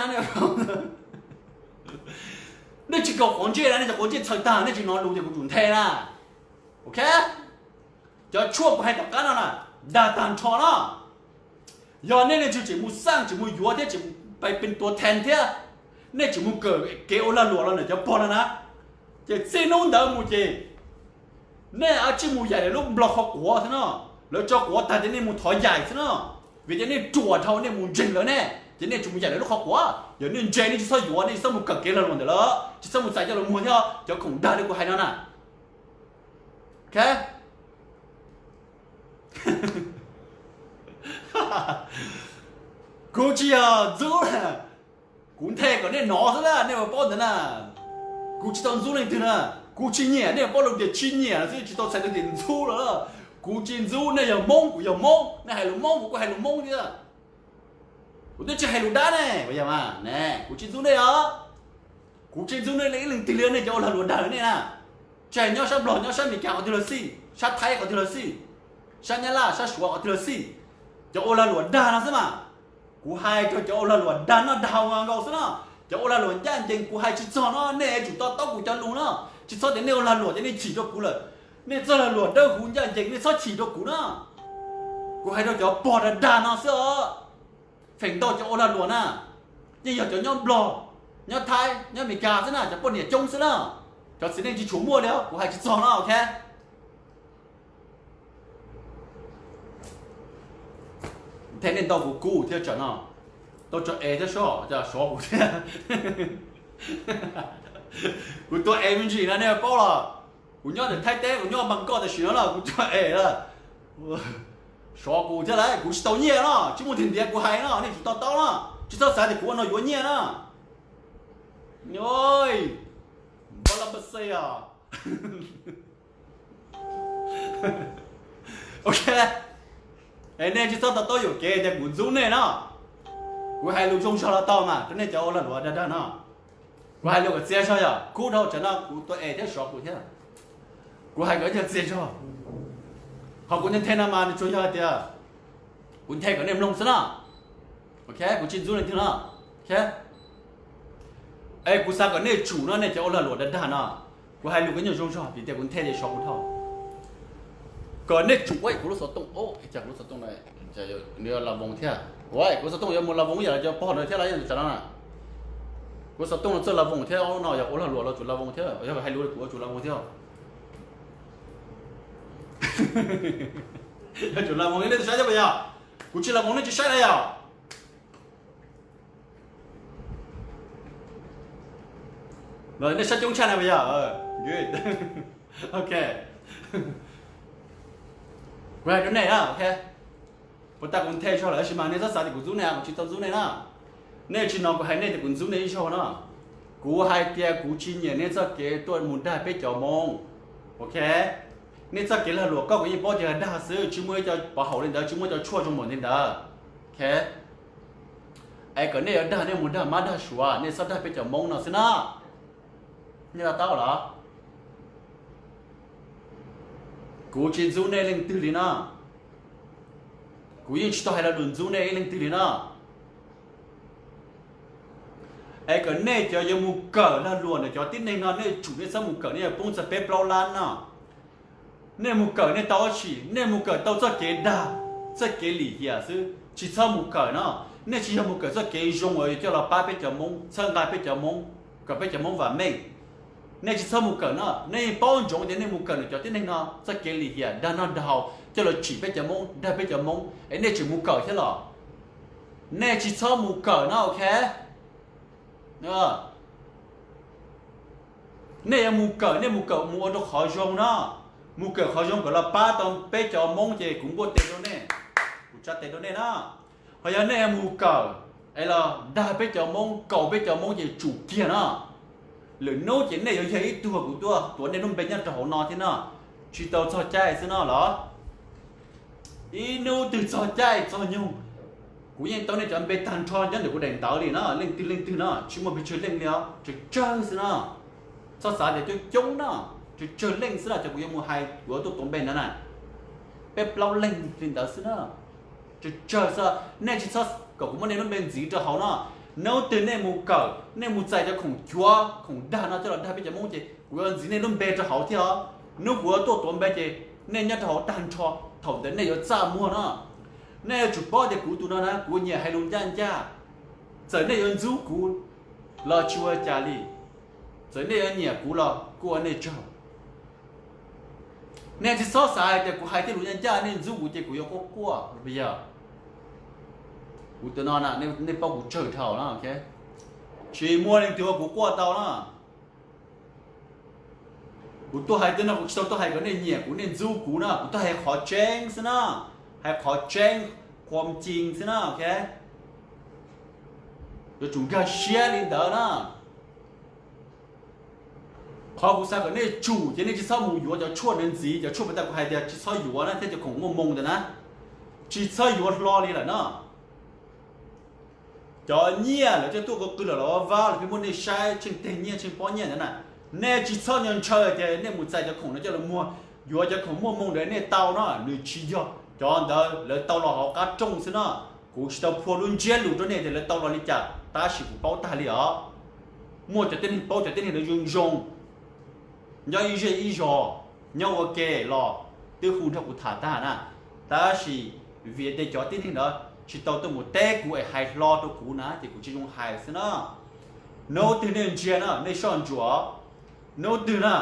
nej tsis kaum quav ntsej na, nej cov quav ntsej txhaws tag nej tsis hnov lus ces kuv tsum nthe na. Ok, cov tshuaj kuv hais tom qab no na, dag tag nrho na. Yog nej leej twg tseem mus xaj tseem mus yuav thiab tseem pais pes tuav thees thiab, nej tseem mus kawm kev ua lag luam los ntawm cov pog no na, ces txij hnub ntawd mus ces nej yuav tsum mus yaim lawv lub nplog qhov quav xwb no. Lawv tso quav tag ces nej mus thov yaim xwb no. Vim tias nej ruam dhau nej mus ntseeg lawv ne, ces nej tseem mus yaim lawv lub qhov quav. Yog nej ntse nej tsis txhob yuav, nej tsis txhob mus kawm kev lag luam ntawm lawv, tsis txhob mus txais coj los muag thiab cov khoom dag li kuv hais no na. Ok, kuv tsis yog ntxub, kuv nthe kom nej hnov xwb na, nej puas paub ntawd na. Kuv tsis tau ntxub leej twg na, kuv tsis nyiam, nej puas paub lus tias tsis nyiam xwb, tsis tau txhais tau tias ntxub los. Kuv tsis ntxub, nej yog Hmoob kuv yog Hmoob, nej hais lus Hmoob kuv kuj hais lus Hmoob thiab. Kuv twb tsis hais lus dab ne, kuv tsis ntxub nej os. Kuv tsis ntxub nej li ib leej twg li, nej cov ua lag luam dag lawm nej na. Tsis hais nyob sab Nplog, nyob sab Meskas qhov twg los xij, sab Thaib qhov twg los xij, sab Nyab Laj sab Suav qhov twg los xij, cov ua lag luam dag no xwb mas. Kuv hais rau cov ua lag luam dag noj dag haus nkaus xwb no. Cov ua lag luam ncaj ncees kuv hais tsis txog no, nej yuav tsum to taub kuv cov lus no. Tsis txhob tias nej ua lag luam ces nej chim rau kuv lawm. Nej txoj lag luam dawb huv ncaj ncees nej txhob chim rau kuv na. Kuv hais rau cov pog dag dag no xwb os. Feem ntau cov ua lag luam na, yeej yog cov nyob Nplog, nyob Thaib, nyob Meskas xwb na, cov poj niam coob xwb na. Cov txiv neej tsis tshua muaj li os, kuv hais tsis txog no, ok. Nthe nej ntau kuv kub thiab tsam no, tau tso es thiab soj, sov kuv thiab. Kuv tua es me ntsis na nej paub los. Kuv nyob ntawm Thaib teb, kuv nyob Npab Koj tam sim no los kuv tua es lawm. Sov kuv thiab lawm, kuv tsis tau nyiaj no, tsis muaj tus ntiav kuv hais no, nej tsum to taub no, tsis txhob xav tias kuv ua no yuav nyiaj no. Npab lab npab xej os. Ok, es nej tsis txhob to taub yuam kev tias kuv ntxub nej no. Kuv hais lus zoo zog los tau mas rau nej cov ua lag luam dag dag no. Kuv hais lus kom txias zog yom, khub dhau tsam no kuv tua es thiab sov kuv thiab. Kuv hais kom txias zog. Qhov kuv nthe no mas nws tsuas yog tias kuv nthe kom nej mloog xwb na. Ok, kuv tsis ntxub leej twg no. Ok, es kuv xav kom nej tsum no, nej cov ua lag luam dag dag no. Kuv hais lus kom nyuag zoo zog vim tias kuv nthe ces sov kuv dhau. Kom nej tsum, kuv lub xov tooj, kuv lub xov tooj no, nws lag voos thiab. Kuv lub xov tooj yuav mus lag voos ib yam li cov pog ntawd thiab los yog tsam no na. Kuv lub xov tooj no txawj lag voos thiab no, yog ua lag luam los tsum lag voos thiab, yog hais lus kuv yuav tsum lag voos thiab. Yog tsum lag voos nej tsis saib thiab puas yog? Kuv tsis lag voos nej tsis saib na yom? Nej saib coob tshaj na puas yog? Ok, kuv hais rau nej na, ok. Puas tas kuv nthe zog lawm tab sis mas nej txhob xav tias kuv ntxub nej, kuv tsis tau ntxub nej na. Nej tsis no kuv hais nej tias kuv ntxub nej ib zaug no. Kuv hais tias kuv tsis nyiam nej txoj kev tuaj mus dag peb cov Hmoob. Ok, nej txoj kev lag luam koj kuv yeej paub tias dag xwb, tsis muaj ib co pov haum li ntawd, tsis muaj cov tshuaj zoo npaum li ntawd. Ok, es kom nej yuav dag nej mus dag mab dag suav, nej txhob dag peb cov Hmoob no xwb na. Nej to taub los? Kuv tsis ntxub nej leej twg li no. Kuv yeej tsis tau hais lo lus ntxub nej ib leej twg li no. Es kom nej cov yuav mus kawm lag luam ntawm cov tib neeg no, nej tsum nej txhob mus kawm, nej yuav poob txog peb plaub lab no. Nej mus kawm nej tau dab tsi? Nej mus kawm tau txoj kev dag, txoj kev lim hiam xwb, tsis txhob mus kawm no. Nej tsis yog mus kawm txoj kev zoo uas coj los pab peb cov Hmoob, txhawb nqa peb cov Hmoob, kom peb cov Hmoob vam meej. Nej tsis txhob mus kawm no, nej yeej paub ntsoov tias nej mus kawm ntawm cov tib neeg no txoj kev lim hiam dag noj dag haus coj los tsim peb cov Hmoob, dag peb cov Hmoob es nej tseem mus kawm thiab los? Nej tsis txhob mus kawm no, ok. Nej yuav mus kawm, nej mus kawm mus ua rau qhov zoo no. Mus kawm qhov zoo kom los pab tau peb cov Hmoob ces kuv npuaj tes rau nej, kuv tsa tes rau nej na. Ho yog nej mus kawm es los dag peb cov Hmoob, kaus peb cov Hmoob ces tsum kiag no. Lwm hnub ces nej yuav yog ib tug kuv tuaj tuav nej lub npe nyob rau hauv no thiab no. Tsis tau txog caij xwb no los? Ib hnub twg txog caij txog nyoog, kuv yeej tau nej cov npe tag nrho nyob ntawm kuv daim ntawv li no, leej twg leej twg no, tsis muaj pes tsawg leej li os, tsawg tsawg xwb no. Txhob xav tias coob coob no, tsawg tsawg leej xwb no, cov kuv yuav mus hais kuv yuav tuaj tuav npe ntawd na, peb plaub leeg li ntawd xwb na. Tsawg tsawg xwb, nej tsis txhob kom kuv muab nej lub npe ntxiv rau hauv no. Hnub twg nej mus kawm, nej mus txais cov khoom cuav khoom dag no coj los dag peb cov Hmoob ces kuv yuav ntxiv nej lub npe rau hauv thiab os. Hnub kuv yuav tuaj tuav npe ces nej nyob rau hauv tag nrho, thaum ntawd nej yuav txaj muag no. Nej yuav tsum paub tias kuv tus no na kuv nyiam hais lus ncaj ncaj. Txawm nej yuav ntxub kuv los tsis ua cas li, txawm nej yuav nyiam kuv los kuj ua nej tsaug. Nej tsis txhob xav hais tias kuv hais tej lus ncaj ncaj nej ntxub kuv ces kuv yuav quaj quaj los puas yog? Kuv tus no na, nej paub kuv tsawg dhau na, ok. Tsis muaj leej twg ua kuv quaj tau na. Kuv tuaj hais tej no kuv tsis tau tuaj hais kom nej nyiam kuv nej ntxub kuv na, kuv tuaj hais qhov tseeb xwb na, hais qhov tseeb, qhuam cing xwb na, ok. Yuav tsum nkag siab li ntawd na. Qhov kuv xav kom nej tsum ces nej tsis txhob mus yuav cov tshuaj ntawd ntxiv, cov tshuaj puas tas kuv hais tias tsis txhob yuav na, thiab cov khoom muaj moo ntawd na, tsis txhob yuav hlo li lawm no. Cov nyiaj lawv coj tuaj qw qw lawm los vab los pheej muab nej saib tsheej teg nyiaj tsheej pob nyiaj ntawd na, nej tsis txhob nco ntshaw tias nej mus txais cov khoom no coj los muag, yuav cov khoom muaj moo ntawd nej tau no, nws tsis yog cov ntawd, lawv tau los hauv qab rooj xwb no. Kuv tsis tau phua lub ntsiab lus rau nej tias lawv tau los li cas, tab sis kuv paub tag li os. Muaj cov tib neeg paub cov tib neeg ntawd zoo zoo, nyob ib zej ib zos, nyob ua ke los twb hu nrog kuv tham tag na, tab sis vim tias cov tib neeg ntawd tsis tau tuaj mus teb kuv es hais hlo rau kuv na ces kuv tsis zoo hais xwb na. Hnub twg nej ntsia na nej soj ntsuam, hnub twg na,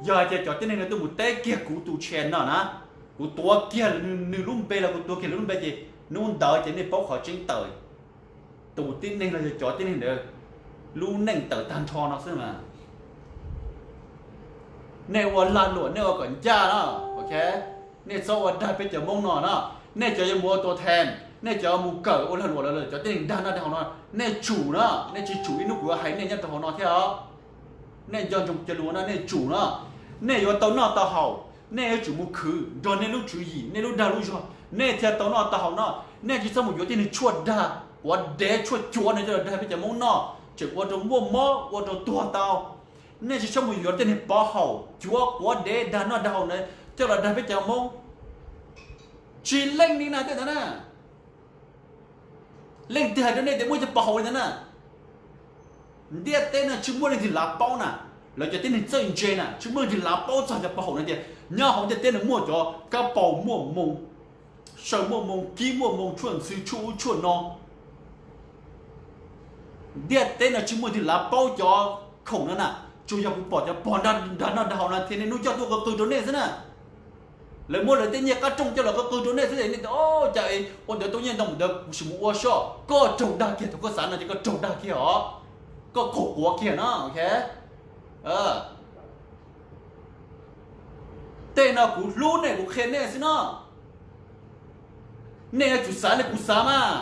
yog hais tias cov tib neeg ntawd tuaj mus teb kiag kuv tus channel no na, kuv tuav kiag nws lub npe los kuv tuav kiag lawv lub npe ces hnub ntawd ces nej paub qhov tseeb tawm. Tus tib neeg los yog cov tib neeg ntawd lub neej tawm tag nrho no xwb mas. Nej ua lag luam nej ua kom ncaj no, ok. Nej txhob ua dag peb cov Hmoob no na. Nej cov yuav mus ua tua them, nej cov mus kawm ua lag luam lawm cov tib neeg dag noj dag haus no, nej tsum na, nej tsis tsum ib hnub kuv yuav hais nej nyob rau hauv no thiab os. Nej nco ntsoov cov lus no nej tsum na. Nej yuav tau noj tau haus, Nej yuav tsum mus khwv nrog nej lub tswv yim, nej lub dag lub zog, nej thiaj tau noj tau haus no. Nej tsis txhob mus yuav tej niag tshuaj dag, quav dev tshuaj cuav no coj los dag peb cov Hmoob noj, tseem ua rau muaj mob ua rau tuag tau. Nej tsis txhob mus yuav tej niag pov haum cuav quav dev dag noj dag haus na coj los dag peb cov Hmoob. Tsis leej li na tej ntawd na. Leej twg hais rau nej tias muaj cov pov haum li ntawd na? Ntiaj teb no tsis muaj leej twg lav paub na. Lawv cov tib neeg txawj ntse na tsis muaj leej twg lav paub txog cov pov haum no tias nyob hauv ntiaj teb no muaj cov kab paus muaj moo, saw muaj moo, kib muaj moo, tshuaj ntxhw, tshuaj ub tshuaj no. Ntiaj teb no tsis muaj leej twg lav paub cov khoom no na. Tsuas yog kuv pom cov pog dag noj dag haus no thiaj niaj hnub coj tuaj qw qw rau nej xwb na. Lawv muab lawv tej nyiaj qab rooj coj los qw qw rau nej xwb es nej tias, o, cas es ua ntawd tau nyiaj ntau ntawd kuv sim mus ua soj. Koj raug dag kiag thaum koj xav no ces koj raug dag kiag os. Koj qaug quav kiag no. Tej no kuv hlub nej kuv qhia nej xwb no. Nej yuav tsum xav li kuv xav mas.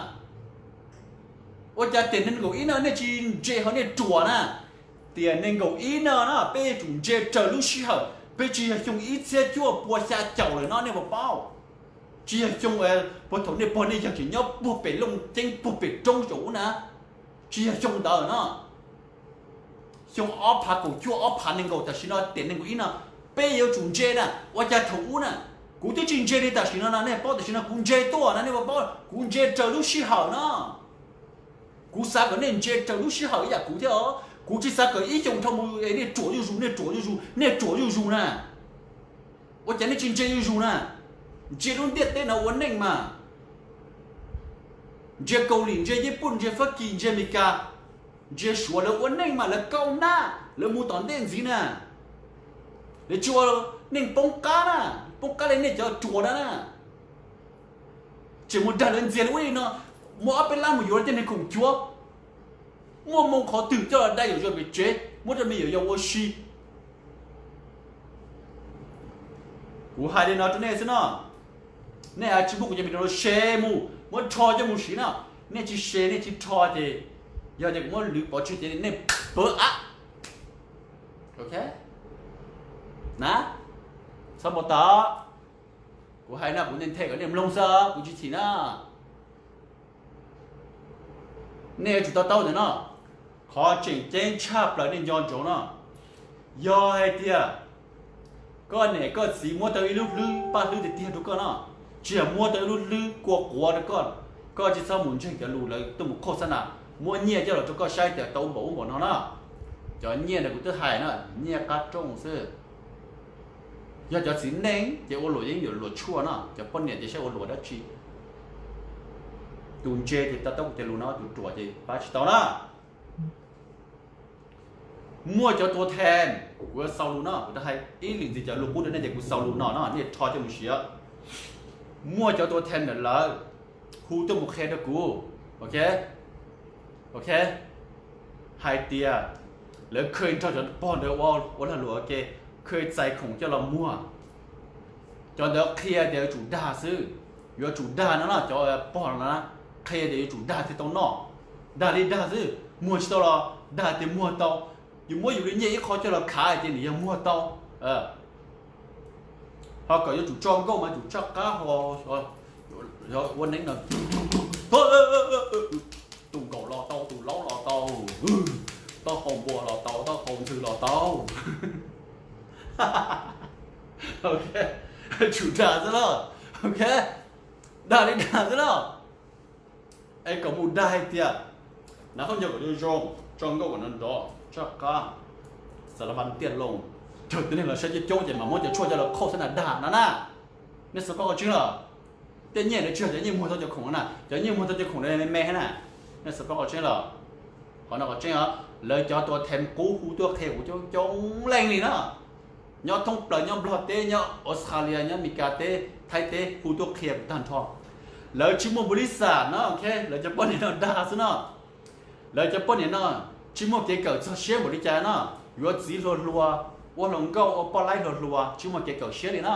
Ua cas tiam nees nkaum ib no nej tsis ntse ho nej ruam na? Tiam nees nkaum ib no na peb yuav tsum ntse raws lub sij hawm, peb tsis yog xyoo ib txhiab cuaj pua xya caum lawm no nej puas paub? Tsis yog xyoo puag thaum nej pog nej yawg tseem nyob puag pem Looj Ceeb puag pem roob saum ub na. Tsis yog xyoo ntawd no. Xyoo ob phav kaum cuaj ob phav nees nkaum tam sim no tiam nees nkaum ib no, peb yuav tsum ntse na. Ua cas thaum ub na kuv twb tsis ntse li tam sim no no nej paub, tam sim no kuv ntse tuaj na nej puas paub? Kuv ntse raws lub sij hawm no. Kuv xav kom nej ntse raws lub sij hawm ib yam kuv thiab os. Kuv tsis xav kom ib xyoos dhau mus nej ruam zuj zus, nej ruam zuj zus, nej ruam zuj zus na. Ua cas nej tsis ntse zuj zus na? Ntsia lub ntiaj teb no ua neej mas. Ntsia Kaus Lim, ntsia Yiv Pum, ntsia Fab Kis, ntsia Amelikas, ntsia Suav, lawv ua neej mas lawv kaub nab, lawv mus tom ntej ntxiv na. Lawv tsis ua neej poob qab na, poob qab li nej cov ruam na na. Tseem mus dag lawv ntxias li ub li no, muaj ob peb lab mus yuav tej neeg khoom cuav, muaj moo qhov twg coj los dai yuam yog pem tsev muab rau me nyuam yaus ua si. Kuv hais li no rau nej xwb no, nej tsis muab kuv cov me nyuam se mus muab rho coj mus siv no. Nej tsis se nej tsis rho ces yog tias kuv muab lwv pov tseg ces nej pawv av. Ok na, txhob npau taws. Kuv hais no kuv nthe kom nej mloog xwb, kuv tsis chim na. Nej yuav tsum to taub ntawm no, qhov tseem ceeb tshaj plaws nej nco ntsoov no, yog hais tias koj niam koj txiv muab tau ib lub hlwb paj hlwb tiag tiag rau koj no, tsis yog muab tau ib lub hlwb kua quav rau koj, koj tsis txhob mus ntseeg cov lus lawv tuaj mus qhauj xab nas, muab nyiaj coj los rau koj saib tias tau ub npaum ub npaum no na. Cov nyiaj ntawd kuv twb hais na, nyiaj qab rooj xwb. Yog cov txiv neej ces ua luam yeej yuav luam tshuaj no, cov poj niam ces saib ua luam dab tsi. Tus ntse ces to taub kuv tej lus no, tus ruam ces pab tsis tau na. Muaj cov tua them, kuv yuav xaus lus no, kuv twb hais ib lwm ntxiv cov lus qub rau nej ces kuv xaus lus no no nej rho coj mus siv. Muaj cov tua them ntawm lawv hu tuaj mus qhia rau kuv, ok, ok, hais tias lawv kha nrog cov pog ntawd ua lag luam ua ke, kha txais khoom coj los muag. Cov ntawd qhia tias yuav tsum dag xwb, yuav tsum dag no na, cov pog no na, qhia tias yuav tsum dag thiaj tau noj. Dag li dag xwb, muag tsis tau los dag tias muag tau. Yus muab yus li nyiaj ib qho coj los khav hais tias nws yog muag tau. Ho kom yuav tsum tso nkauj mas yuav tsum tsaj qab ho, ua neeb no, tus nkaum los tau, tus laub los tau, taub hau npua los tau, taub hau ntxhw los tau. Ok, tsum dag xwb lauj. Ok, dag li dag xwb lauj. Es kom mus dag hais tias, nav khaub ncaws kom zoo zoo, tso nkauj kom nrov nrov, tsaj qab, xav las vas tiaj loo, raug tib neeg los saib coob coob ces mam muab cov tshuaj coj los qhauj xab nas dag no na. Nej xav paub qhov tseeb lawm. Tej nyiaj ntawd tsis yog cov nyiaj muag tau cov khoom no na, cov nyiaj muag tau cov khoom ntawd me me thiab na. Nej xav paub qhov tseeb lawm. Qhov no qhov tseeb os, lawv cov tua them qub hu tuaj qhia kuv coob coob leej li na. Nyob thoob plaws, nyob Nplog teb, nyob Australia, nyob Amelikas teb, Thaib teb, hu tuaj qhia kuv tag nrho. Lawv tsis muaj npaum li xav no, ok, lawv cov poj niam no dag xwb no. Lawv cov poj niam no tsis muaj kev kawm txog siab npaum li cas no. Yuav txiv hluas hluas, ua hluas nkauj, ua poj laib hluas hluas, tsis muaj kev kawm siab li na.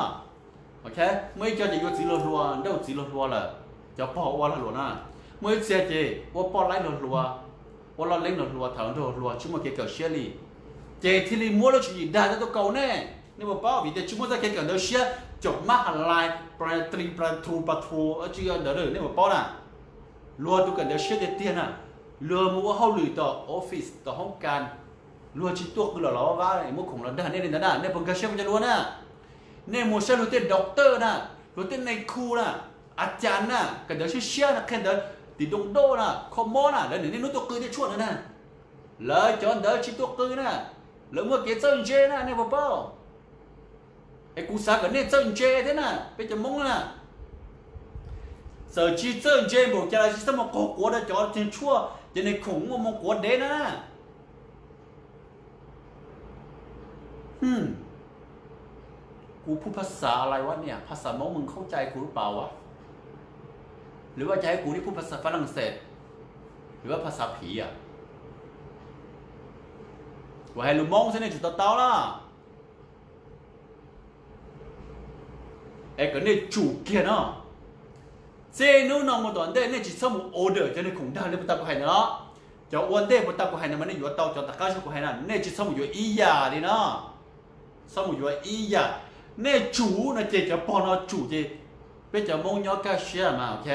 Ok, muaj ib co ces yuav txiv hluas hluas, nrauj txiv hluas hluas lawm, cov pog ua lag luam na. Muaj ib txhia ces ua poj laib hluas hluas, ua loj leeb hluas hluas, tham hluas nraug hluas hluas, tsis muaj kev kawm siab li, ces thiaj li muab lub tswv yim dag tuaj kaus nej. Nej puas paub vim tias tsis muaj txoj kev kawm ntawv siab, caum mab has lais, pla tli pla thu pa thu, tsis ntawd nej puas paub na. Luag tus kawm ntawv siab tiag tiag na, luag mus ua hauj lwm tom office tom hoob kas, luag tsis tuaj qw los los vab vab muab khoom los dag nej li ntawd na, nej puas nkag siab ua cov luag na? Nej mus saib luag tej doctor na, luag tej nais khu na, a cas na, kawm ntawv siab siab na, qhia ntawv tim doo doj na, kho mob na, lawv niaj hnub tuaj qw tej tshuaj ntawd na. Lawv cov ntawd tsis tuaj qw na, lawv muaj kev txawj ntse na, nej puas paub? Es kuv xav kom nej txawj ntse thiab na, peb cov Hmoob na. Txawm tsis txawj ntse npaum cas los tsis txhob mus qaug quav rau cov tshuaj, cov niag khoom muaj moo quav dev na. Kuv phu phas xas lais ua niam, phas xas Hmoob mws khaub cai kuv lub pas ua, lwm vaj cas kuv li phu phas xas Fas Las Xes, lwm vaj phas xas phiv a. Kuv hais lus Hmoob xwb nej tsum to taub na. Es kom nej tsum kiag no. Txij hnub no mus tom ntej nej tsis txhob mus order cov niag khoom dag li puas tau kuv hais ntawd los. Cov ua ntej puas tau kuv hais ntawd mas nej yuav tau, cov tom qab zog kuv hais na nej tsis txhob mus yuav ib yam li no. Txhob mus yuav ib yam. Nej tsum no ces cov pog no tsum ces peb cov Hmoob nyob kaj siab mas ok.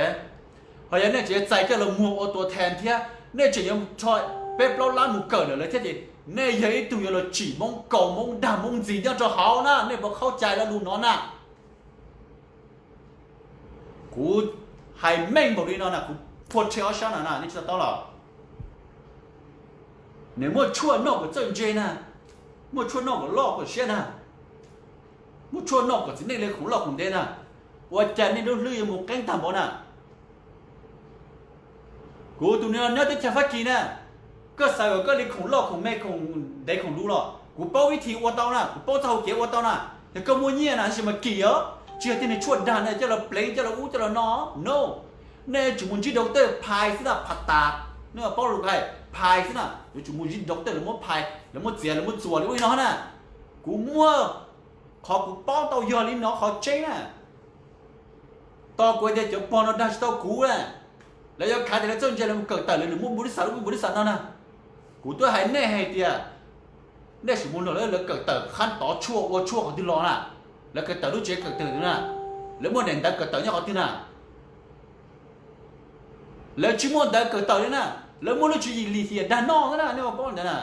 Ho yog nej tseem txais coj los muag ua tua thee thiab nej tseem yuav rho peb plaub lab mus kawm ntawm lawv thiab ces nej yog ib tug yuav los tsim Hmoob, kaus Hmoob, dag Hmoob ntxiv nyob rau hauv na, nej puas khaub cai lo lus no na? Kuv hais meej npaum li no na, kuv phua rhe ob sab no na, nej tsis to taub los? Nws muaj tshuaj noj kom txawj ntse na, muaj tshuaj noj kom loj kom siab na, muaj tshuaj noj kom txiv neej li khoom loj khoom ntev na, ua cas nej lub hlwb yuav mus qeeb tag npaum na? Kuv tus niag nyob teb chaws Fab Kis na, koj xav kom koj li khoom loj khoom me khoom ntev khoom luv los kuv paub vib thib ua tau na, kuv paub txoj hau kev ua tau na. Yog koj muaj nyiaj na tab sis mas kim os, tsis yog tej niag tshuaj dag na coj los pleev coj los ub coj los no. No, nej yuav tsum mus ntsib doctor phais xwb na, phas tas, nej paub lus hais phais xwb na, yuav tsum mus ntsib doctor lawv muab phais, lawv muab txiav, lawv muab txuas li ua li no na. Kuv muaj qhov kuv paub tau yog li no qhov tseeb na. Tos kuv hais tias cov pog no dag tsis tau kuv na, lawv yuav khav tias lawv txawj ntse lawv mus kawm tawm lawv nws muab npau li xav lub npau li xav no na. Kuv twb hais nej hais tias nej sim mus nrog lawv kawm tawm qhab tov tshuaj ua tshuaj qhov twg los na, lawv kawm tawm lub tsev kawm tawm na, lawv muaj daim ntawv kawm tawm nyob qhov twg na? Lawv tsis muaj ntawv kawm tawm li na, lawv muaj lub tswv yim lim hiam dag noj xwb na, nej ua paub ntawd na.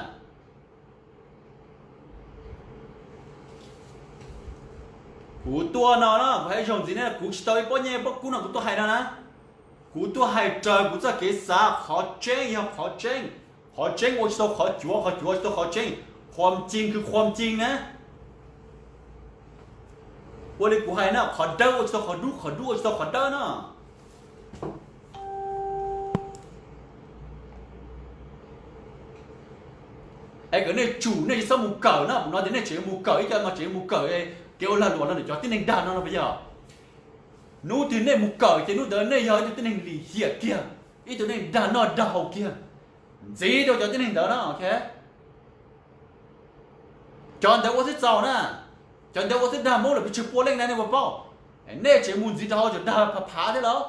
Kuv tuaj no na, kuv hais zaum ntxiv ne, kuv tsis tau ib pob nyiaj pob kub no kuv tuaj hais no na. Kuv tuaj hais raws kuv txoj kev xav, qhov tseeb yog qhov tseeb, qhov tseeb ua tsis tau qhov cuav, qhov cuav ua tsis tau qhov tseeb, qhuam cing kwv qhuam cing na. Ua li kuv hais na, qhov dawb ua tsis tau qhov dub, qhov dub ua tsis tau qhov dawb na. Es kom nej tsum, nej tsis txhob mus kawm na, kuv no tias nej tseem mus kawm ib co mas tseem mus kawm kev ua lag luam no ntawm cov tib neeg dag no no puas yog? Hnub twg nej mus kawm ces hnub ntawd nej yog ib tug tib neeg lim hiam kiag, ib tug neeg dag noj dag haus kiag, ntxiv rau cov tib neeg ntawd na. Cov ntawd ua xwb txaus na, cov ntawd ua xwb dag Hmoob lawm pes tsawg pua leej na nej puas paub? Nej tseem mus ntxiv rau hauv cov dag phav phav thiab los?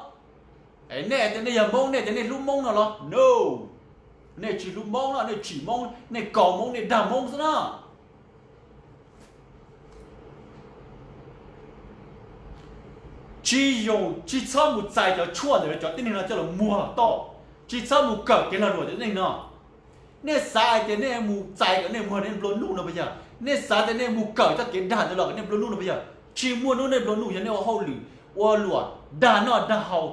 Nej tias nej yog Hmoob, nej tias nej hlub Hmoob no los? No, nej tsis hlub Hmoob no, nej tsim Hmoob, nej kaus Hmoob, nej dag Hmoob xwb na. Tsis yoog, tsis txhob mus txais cov tshuaj ntawm cov tib neeg no coj los muag toj, tsis txhob mus kawm kev lag luam cov tib neeg no. Nej xav hais tias nej mus txais kom nej muag nej nplua nuj no puas yog? Nej xav tias nej mus kawm txoj kev dag ntawd los kom nej nplua nuj no puas yog? Tsis muaj hnub nej nplua nuj, yog nej ua hauj lwm ua luam dag noj dag haus,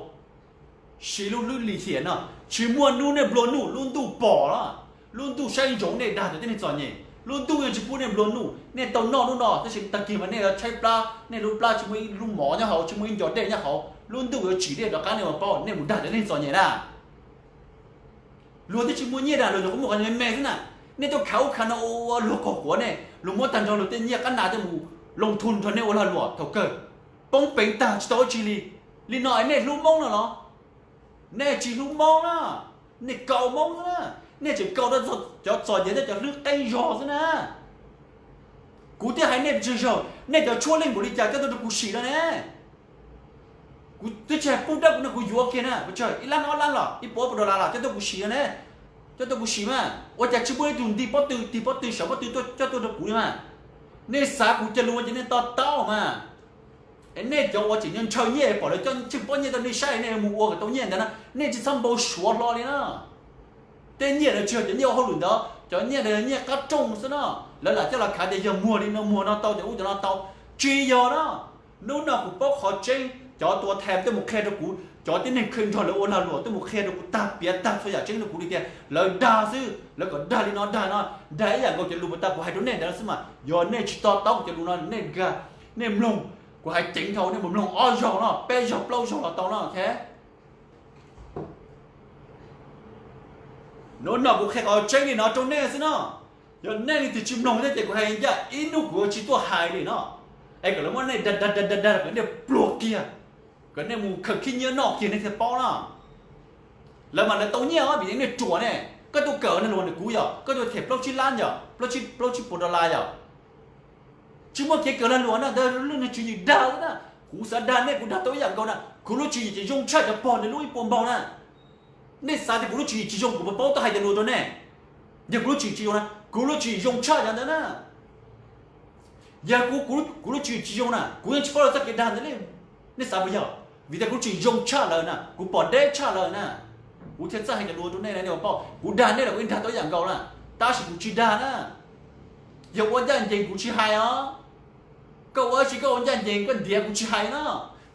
siv lub hlwb lim hiam no, tsis muaj hnub nej nplua nuj. Lub ntuj pom los, lub ntuj saib ntsoov nej dag cov tib neeg txom nyem, lub ntuj yeej tsis pub nej nplua nuj. Nej tau noj lub no tab sis tag kis mas nej yuav tshaib plab, nej lub plab tsis muaj ib lub mov nyob hauv, tsis muaj ib nco dej nyob hauv, lub ntuj yuav tsim nej rov qab, nej ua paub nej mus dag cov tib neeg txom nyem na. Luag twb tsis muaj nyiaj na, luag nyuam qhuav muaj qhov me me xwb na. Nej tuaj khav ub khav no ua luag qaug quav, nej luag muab tag nrho luag tej nyiaj qab nas tej mus loo thoo nrog nej ua lag luam thaum kawg, poob peev tag tsis tau dab tsi li. Li no es nej hlub Hmoob no los? Nej tsis hlub Hmoob na, nej kaus Hmoob xwb na. Nej tseem kaus rau cov txom nyem thiab cov hlwb qeeb zog xwb na. Kuv thiaj hais nej tsawg zaug, nej cov tshuaj leej npaum li cas coj tuaj rau kuv sim no ne? Kuv twb tsis hais pub dawb kuv no, kuv yuav kiag na, ib lab ob lab los ib puas puas dollar los coj tuaj kuv sim no ne. Coj tuaj kuv sim mas ua cas tsis muaj ib tug nti pob tw, tig pob tw, sawv pob tw tuaj coj tuaj rau kuv li mas? Nej xav kuv cov lus ces nej to taub mas. Es nej cov uas tseem ntshaw nyiaj pom lawv coj tsheej pob nyiaj tuaj nej saib nej mus ua kom tau nyiaj ntawd na, nej tsis txhob npau suav hlo li na. Tej nyiaj ntawd tsis yog cov nyiaj ua hauj lwm ntawd, cov nyiaj ntawd yog nyiaj qab rooj xwb no. Lawv lam coj los khav tias yog muag li no muag no tau, cov ub cov no tau. Tsis yog na. Hnub no kuv paub qhov tseeb, cov tua thas tuaj mus qhia rau kuv, cov tib neeg khw nrog lawv ua lag luam tuaj mus qhia rau kuv tag piav tag txhua yam tseeb rau kuv li tias lawv dag xwb, lawv kom dag li no dag no, dag ib yam nkaus cov lus uas tas kuv hais rau nej ntawd xwb mas yog nej tsis to taub kuv cov lus no nej nkag, nej mloog, kuv hais ceev dhau nej mus mloog ob zaug no peb zaug plaub zaug los tau no. Hnub no kuv qhia qhov tseeb li no rau nej xwb no. Yog nej leej twg tsis mloog thiab ces kuv hais ncaj ib hnub kuv tsis tuaj hais li no. Es kom lawv muab nej dag dag dag dag kom nej pluag kiag, kom nej mus khaws khib nyiab noj kiag nej thiaj paub na. Lawv mas lawv tau nyiaj os vim nej ruam ne. Koj tuaj kawm lag luam ntawm kuv yom, koj tuaj them plaub tsib lab yom, plaub tsib puas dollar yom. Tsis muaj kev kawm lag luam na, ntawd lub niag tswv yim dag xwb na. Kuv xav dag nej kuv dag tau ib yam nkaus na, kuv lub tswv yim ces zoo tshaj cov pog ntawd lub ib puas npaug na. Nej xav tias kuv lub tswv yim tsis zoo kuv puas paub tuaj hais cov lus rau nej. Yog kuv lub tswv yim tsis zoo na, kuv lub tswv yim zoo tshaj cov ntawd na. Yog kuv, kuv lub tswv yim tsis zoo na kuv yeej tsis paub lawv txoj kev dag ntawd li. Nej xav puas yog? Vim tias kuv lub tswv yim zoo tshaj lawm na, kuv pom deb tshaj lawm na, kuv thiaj txawj hais cov lus rau nej na, nej puas paub? Kuv dag nej los kuv yeej dag tau ib yam nkaus na, tab sis kuv tsis dag na. Yog ua ncaj ncees kuv tsis hais os. Koj ua dab tsi koj ua ncaj ncees koj ntiav kuv tsis hais na.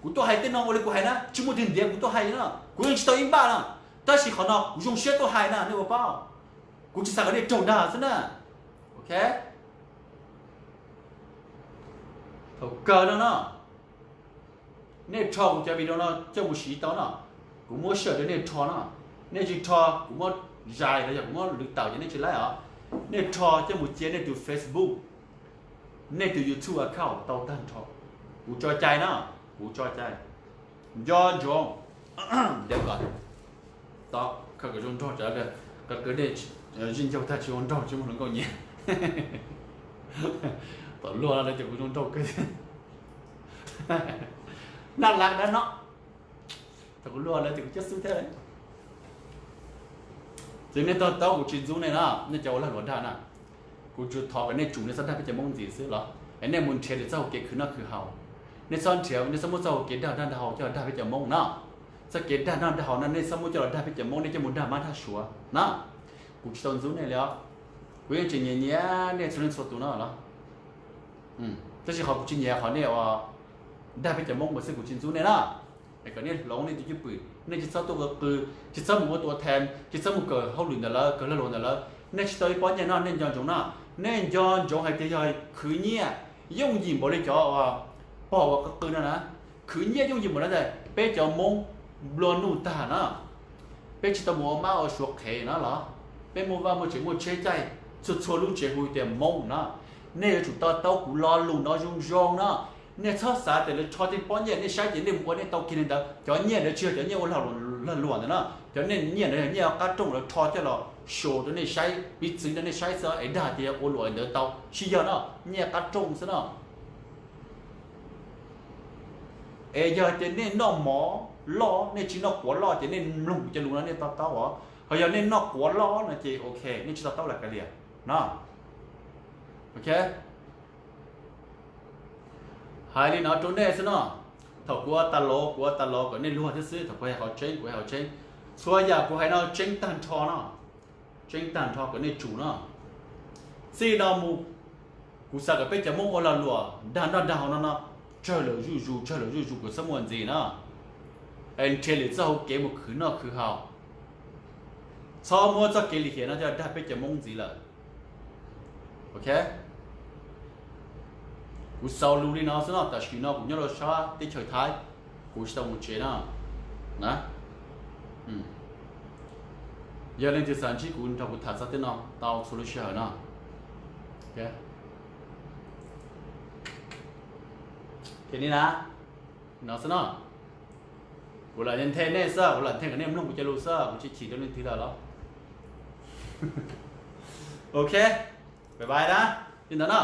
Kuv tuaj hais tej no ua li kuv hais na, tsis muaj twg ntiav kuv tuaj hais na, kuv yeej tsis tau ib npaj na. Tab sis qhov no kuv zoo siab tuaj hais na, nej puas paub? Kuv tsis xav kom nej raug dag xwb na. Ok. Thaum kawg no no, nej rho kuv cov video no coj mus siv tau no, kuv muab sij hawm rau nej rho no. Nej tsis rho kuv muab zais los yog kuv muab lwv tawm ces nej tsis laib os. Nej rho coj mus cia nej tus Facebook, nej tus YouTube account tau tag nrho. Kuv tso cai na, kuv tso cai. Nco ntsoov, ntiav kom, to, khaws kom zoo nraug, qhov kwv nej zij ncaug tag tsis ua nraug tsis muaj hluas nkauj nyiam. Tom luag no lawv cov kuv zoo nraug kawg. Naj lav dab no, thaum kuv luag lawv cov kuv cab xub thiab. Ces nej to taub kuv tsis ntxub nej na, nej cov ua lag luam dag na. Kuv tsuas thov kom nej tsum nej txhob dag peb cov Hmoob ntxiv xwb los es nej mus nrhiav lwm txoj hau kev khwv noj khwv haus. Nej txhob nrhiav, nej txhob muab txoj hau kev dag noj dag haus coj los dag peb cov Hmoob na. Txoj kev dag noj dag haus no nej txhob muab coj los dag peb cov Hmoob, nej coj mus dag mab dag suav na. Kuv tsis tau ntxub nej li os. Kuv yeej tseem nyiam nyiam nej txhua leej txhua tus no los. Tab sis qhov kuv tsis nyiam qhov nej ua dag peb cov Hmoob mas xwb, kuv tsis ntxub nej na. Es kom nej hloov nej tus cwj pwm, nej tsis txhob tuaj ua qw, tsis txhob mus ua tua them, tsis txhob mus kawm hauj lwm ntawm lawv, kawm lag luam ntawm lawv, nej tsis tau ib pob nyiaj no. Nej nco ntsoov na, nej nco ntsoov hais tias yog khwv nyiaj yooj yim npaum li cov uas pog ua qw qw no na. Khwv nyiaj yooj yim npaum li ntawd, peb cov Hmoob nplua nuj tag na. Peb tsis tau mus ua mab ua suav qhev no los, peb muaj vaj muaj tsev muaj tsheb caij, txhua txhua lub tsev hu tias Hmoob na. Nej yuav tsum to taub kuv lo lus no zoo zoo na. Nej txhob xav tias lawv rho tej pob nyiaj nej saib ces nej mus ua nej tau kiag li ntawd. Cov nyiaj ntawd tsis yog cov nyiaj ua lag luam ntawd na. Cov nyiaj ntawd yog nyiaj qab rooj lawv rho coj los show rau nej saib, piv txwv rau nej saib xwb es dag tias ua luam ntawd tau, tsis yog no. Nyiaj qab rooj xwb no. Es yog tias nej noj mov loj, nej tsis noj quav loj ces nej mloog kuv cov lus no nej to taub os. Ho yog nej noj quav loj no ces ok, nej tsis to taub los kav liam no. Ok. Hais li no rau nej xwb no. Thaum kuv ua tas los, kuv ua tas los kom nej luag thiab xwb, thaum kuv hais qhov tseeb, kuv hais qhov tseeb. Txhua yam kuv hais no tseeb tag nrho no. Tseeb tag nrho kom nej tsum no. Txij no mus, kuv xav kom peb cov Hmoob ua lag luam dag noj dag haus no no tsawg lawm zuj zus, tsawg lawm zuj zus, kom txhob muaj ntxiv na. Es nrhiav lwm txoj hau kev mus khwv noj khwv haus. Txhob muab txoj kev lim hiam no coj dag peb cov Hmoob ntxiv lawm. Ok. Kuv xaus lus li no xwb no, tam sim no kuv nyob rau sab teb chaws Thaib, kuv tsis tau mus tsev no na. Yog leej twg xav ntsib kuv nrog kuv tham txog tej no tau txhua lub sij hawm no. Ces li na, no xwb no. Kuv lam nthe nej xwb, kuv lam nthe kom nej mloog kuv cov lus xwb, kuv tsis chim rau leej twg lawm los. Ok, bye bye na. Li ntawd no,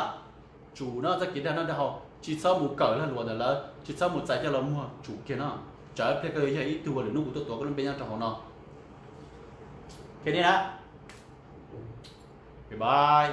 tsum no txoj kev dag noj dag haus, tsis txhob mus kawm lag luam ntawm lawv, tsis txhob mus txais coj los muag, tsum kiag no. Tsam ib pliag koj yuav yog ib tug uas lwm hnub kuv tuaj tuav koj lub npe nyob rau hauv no. Ok na, bye bye.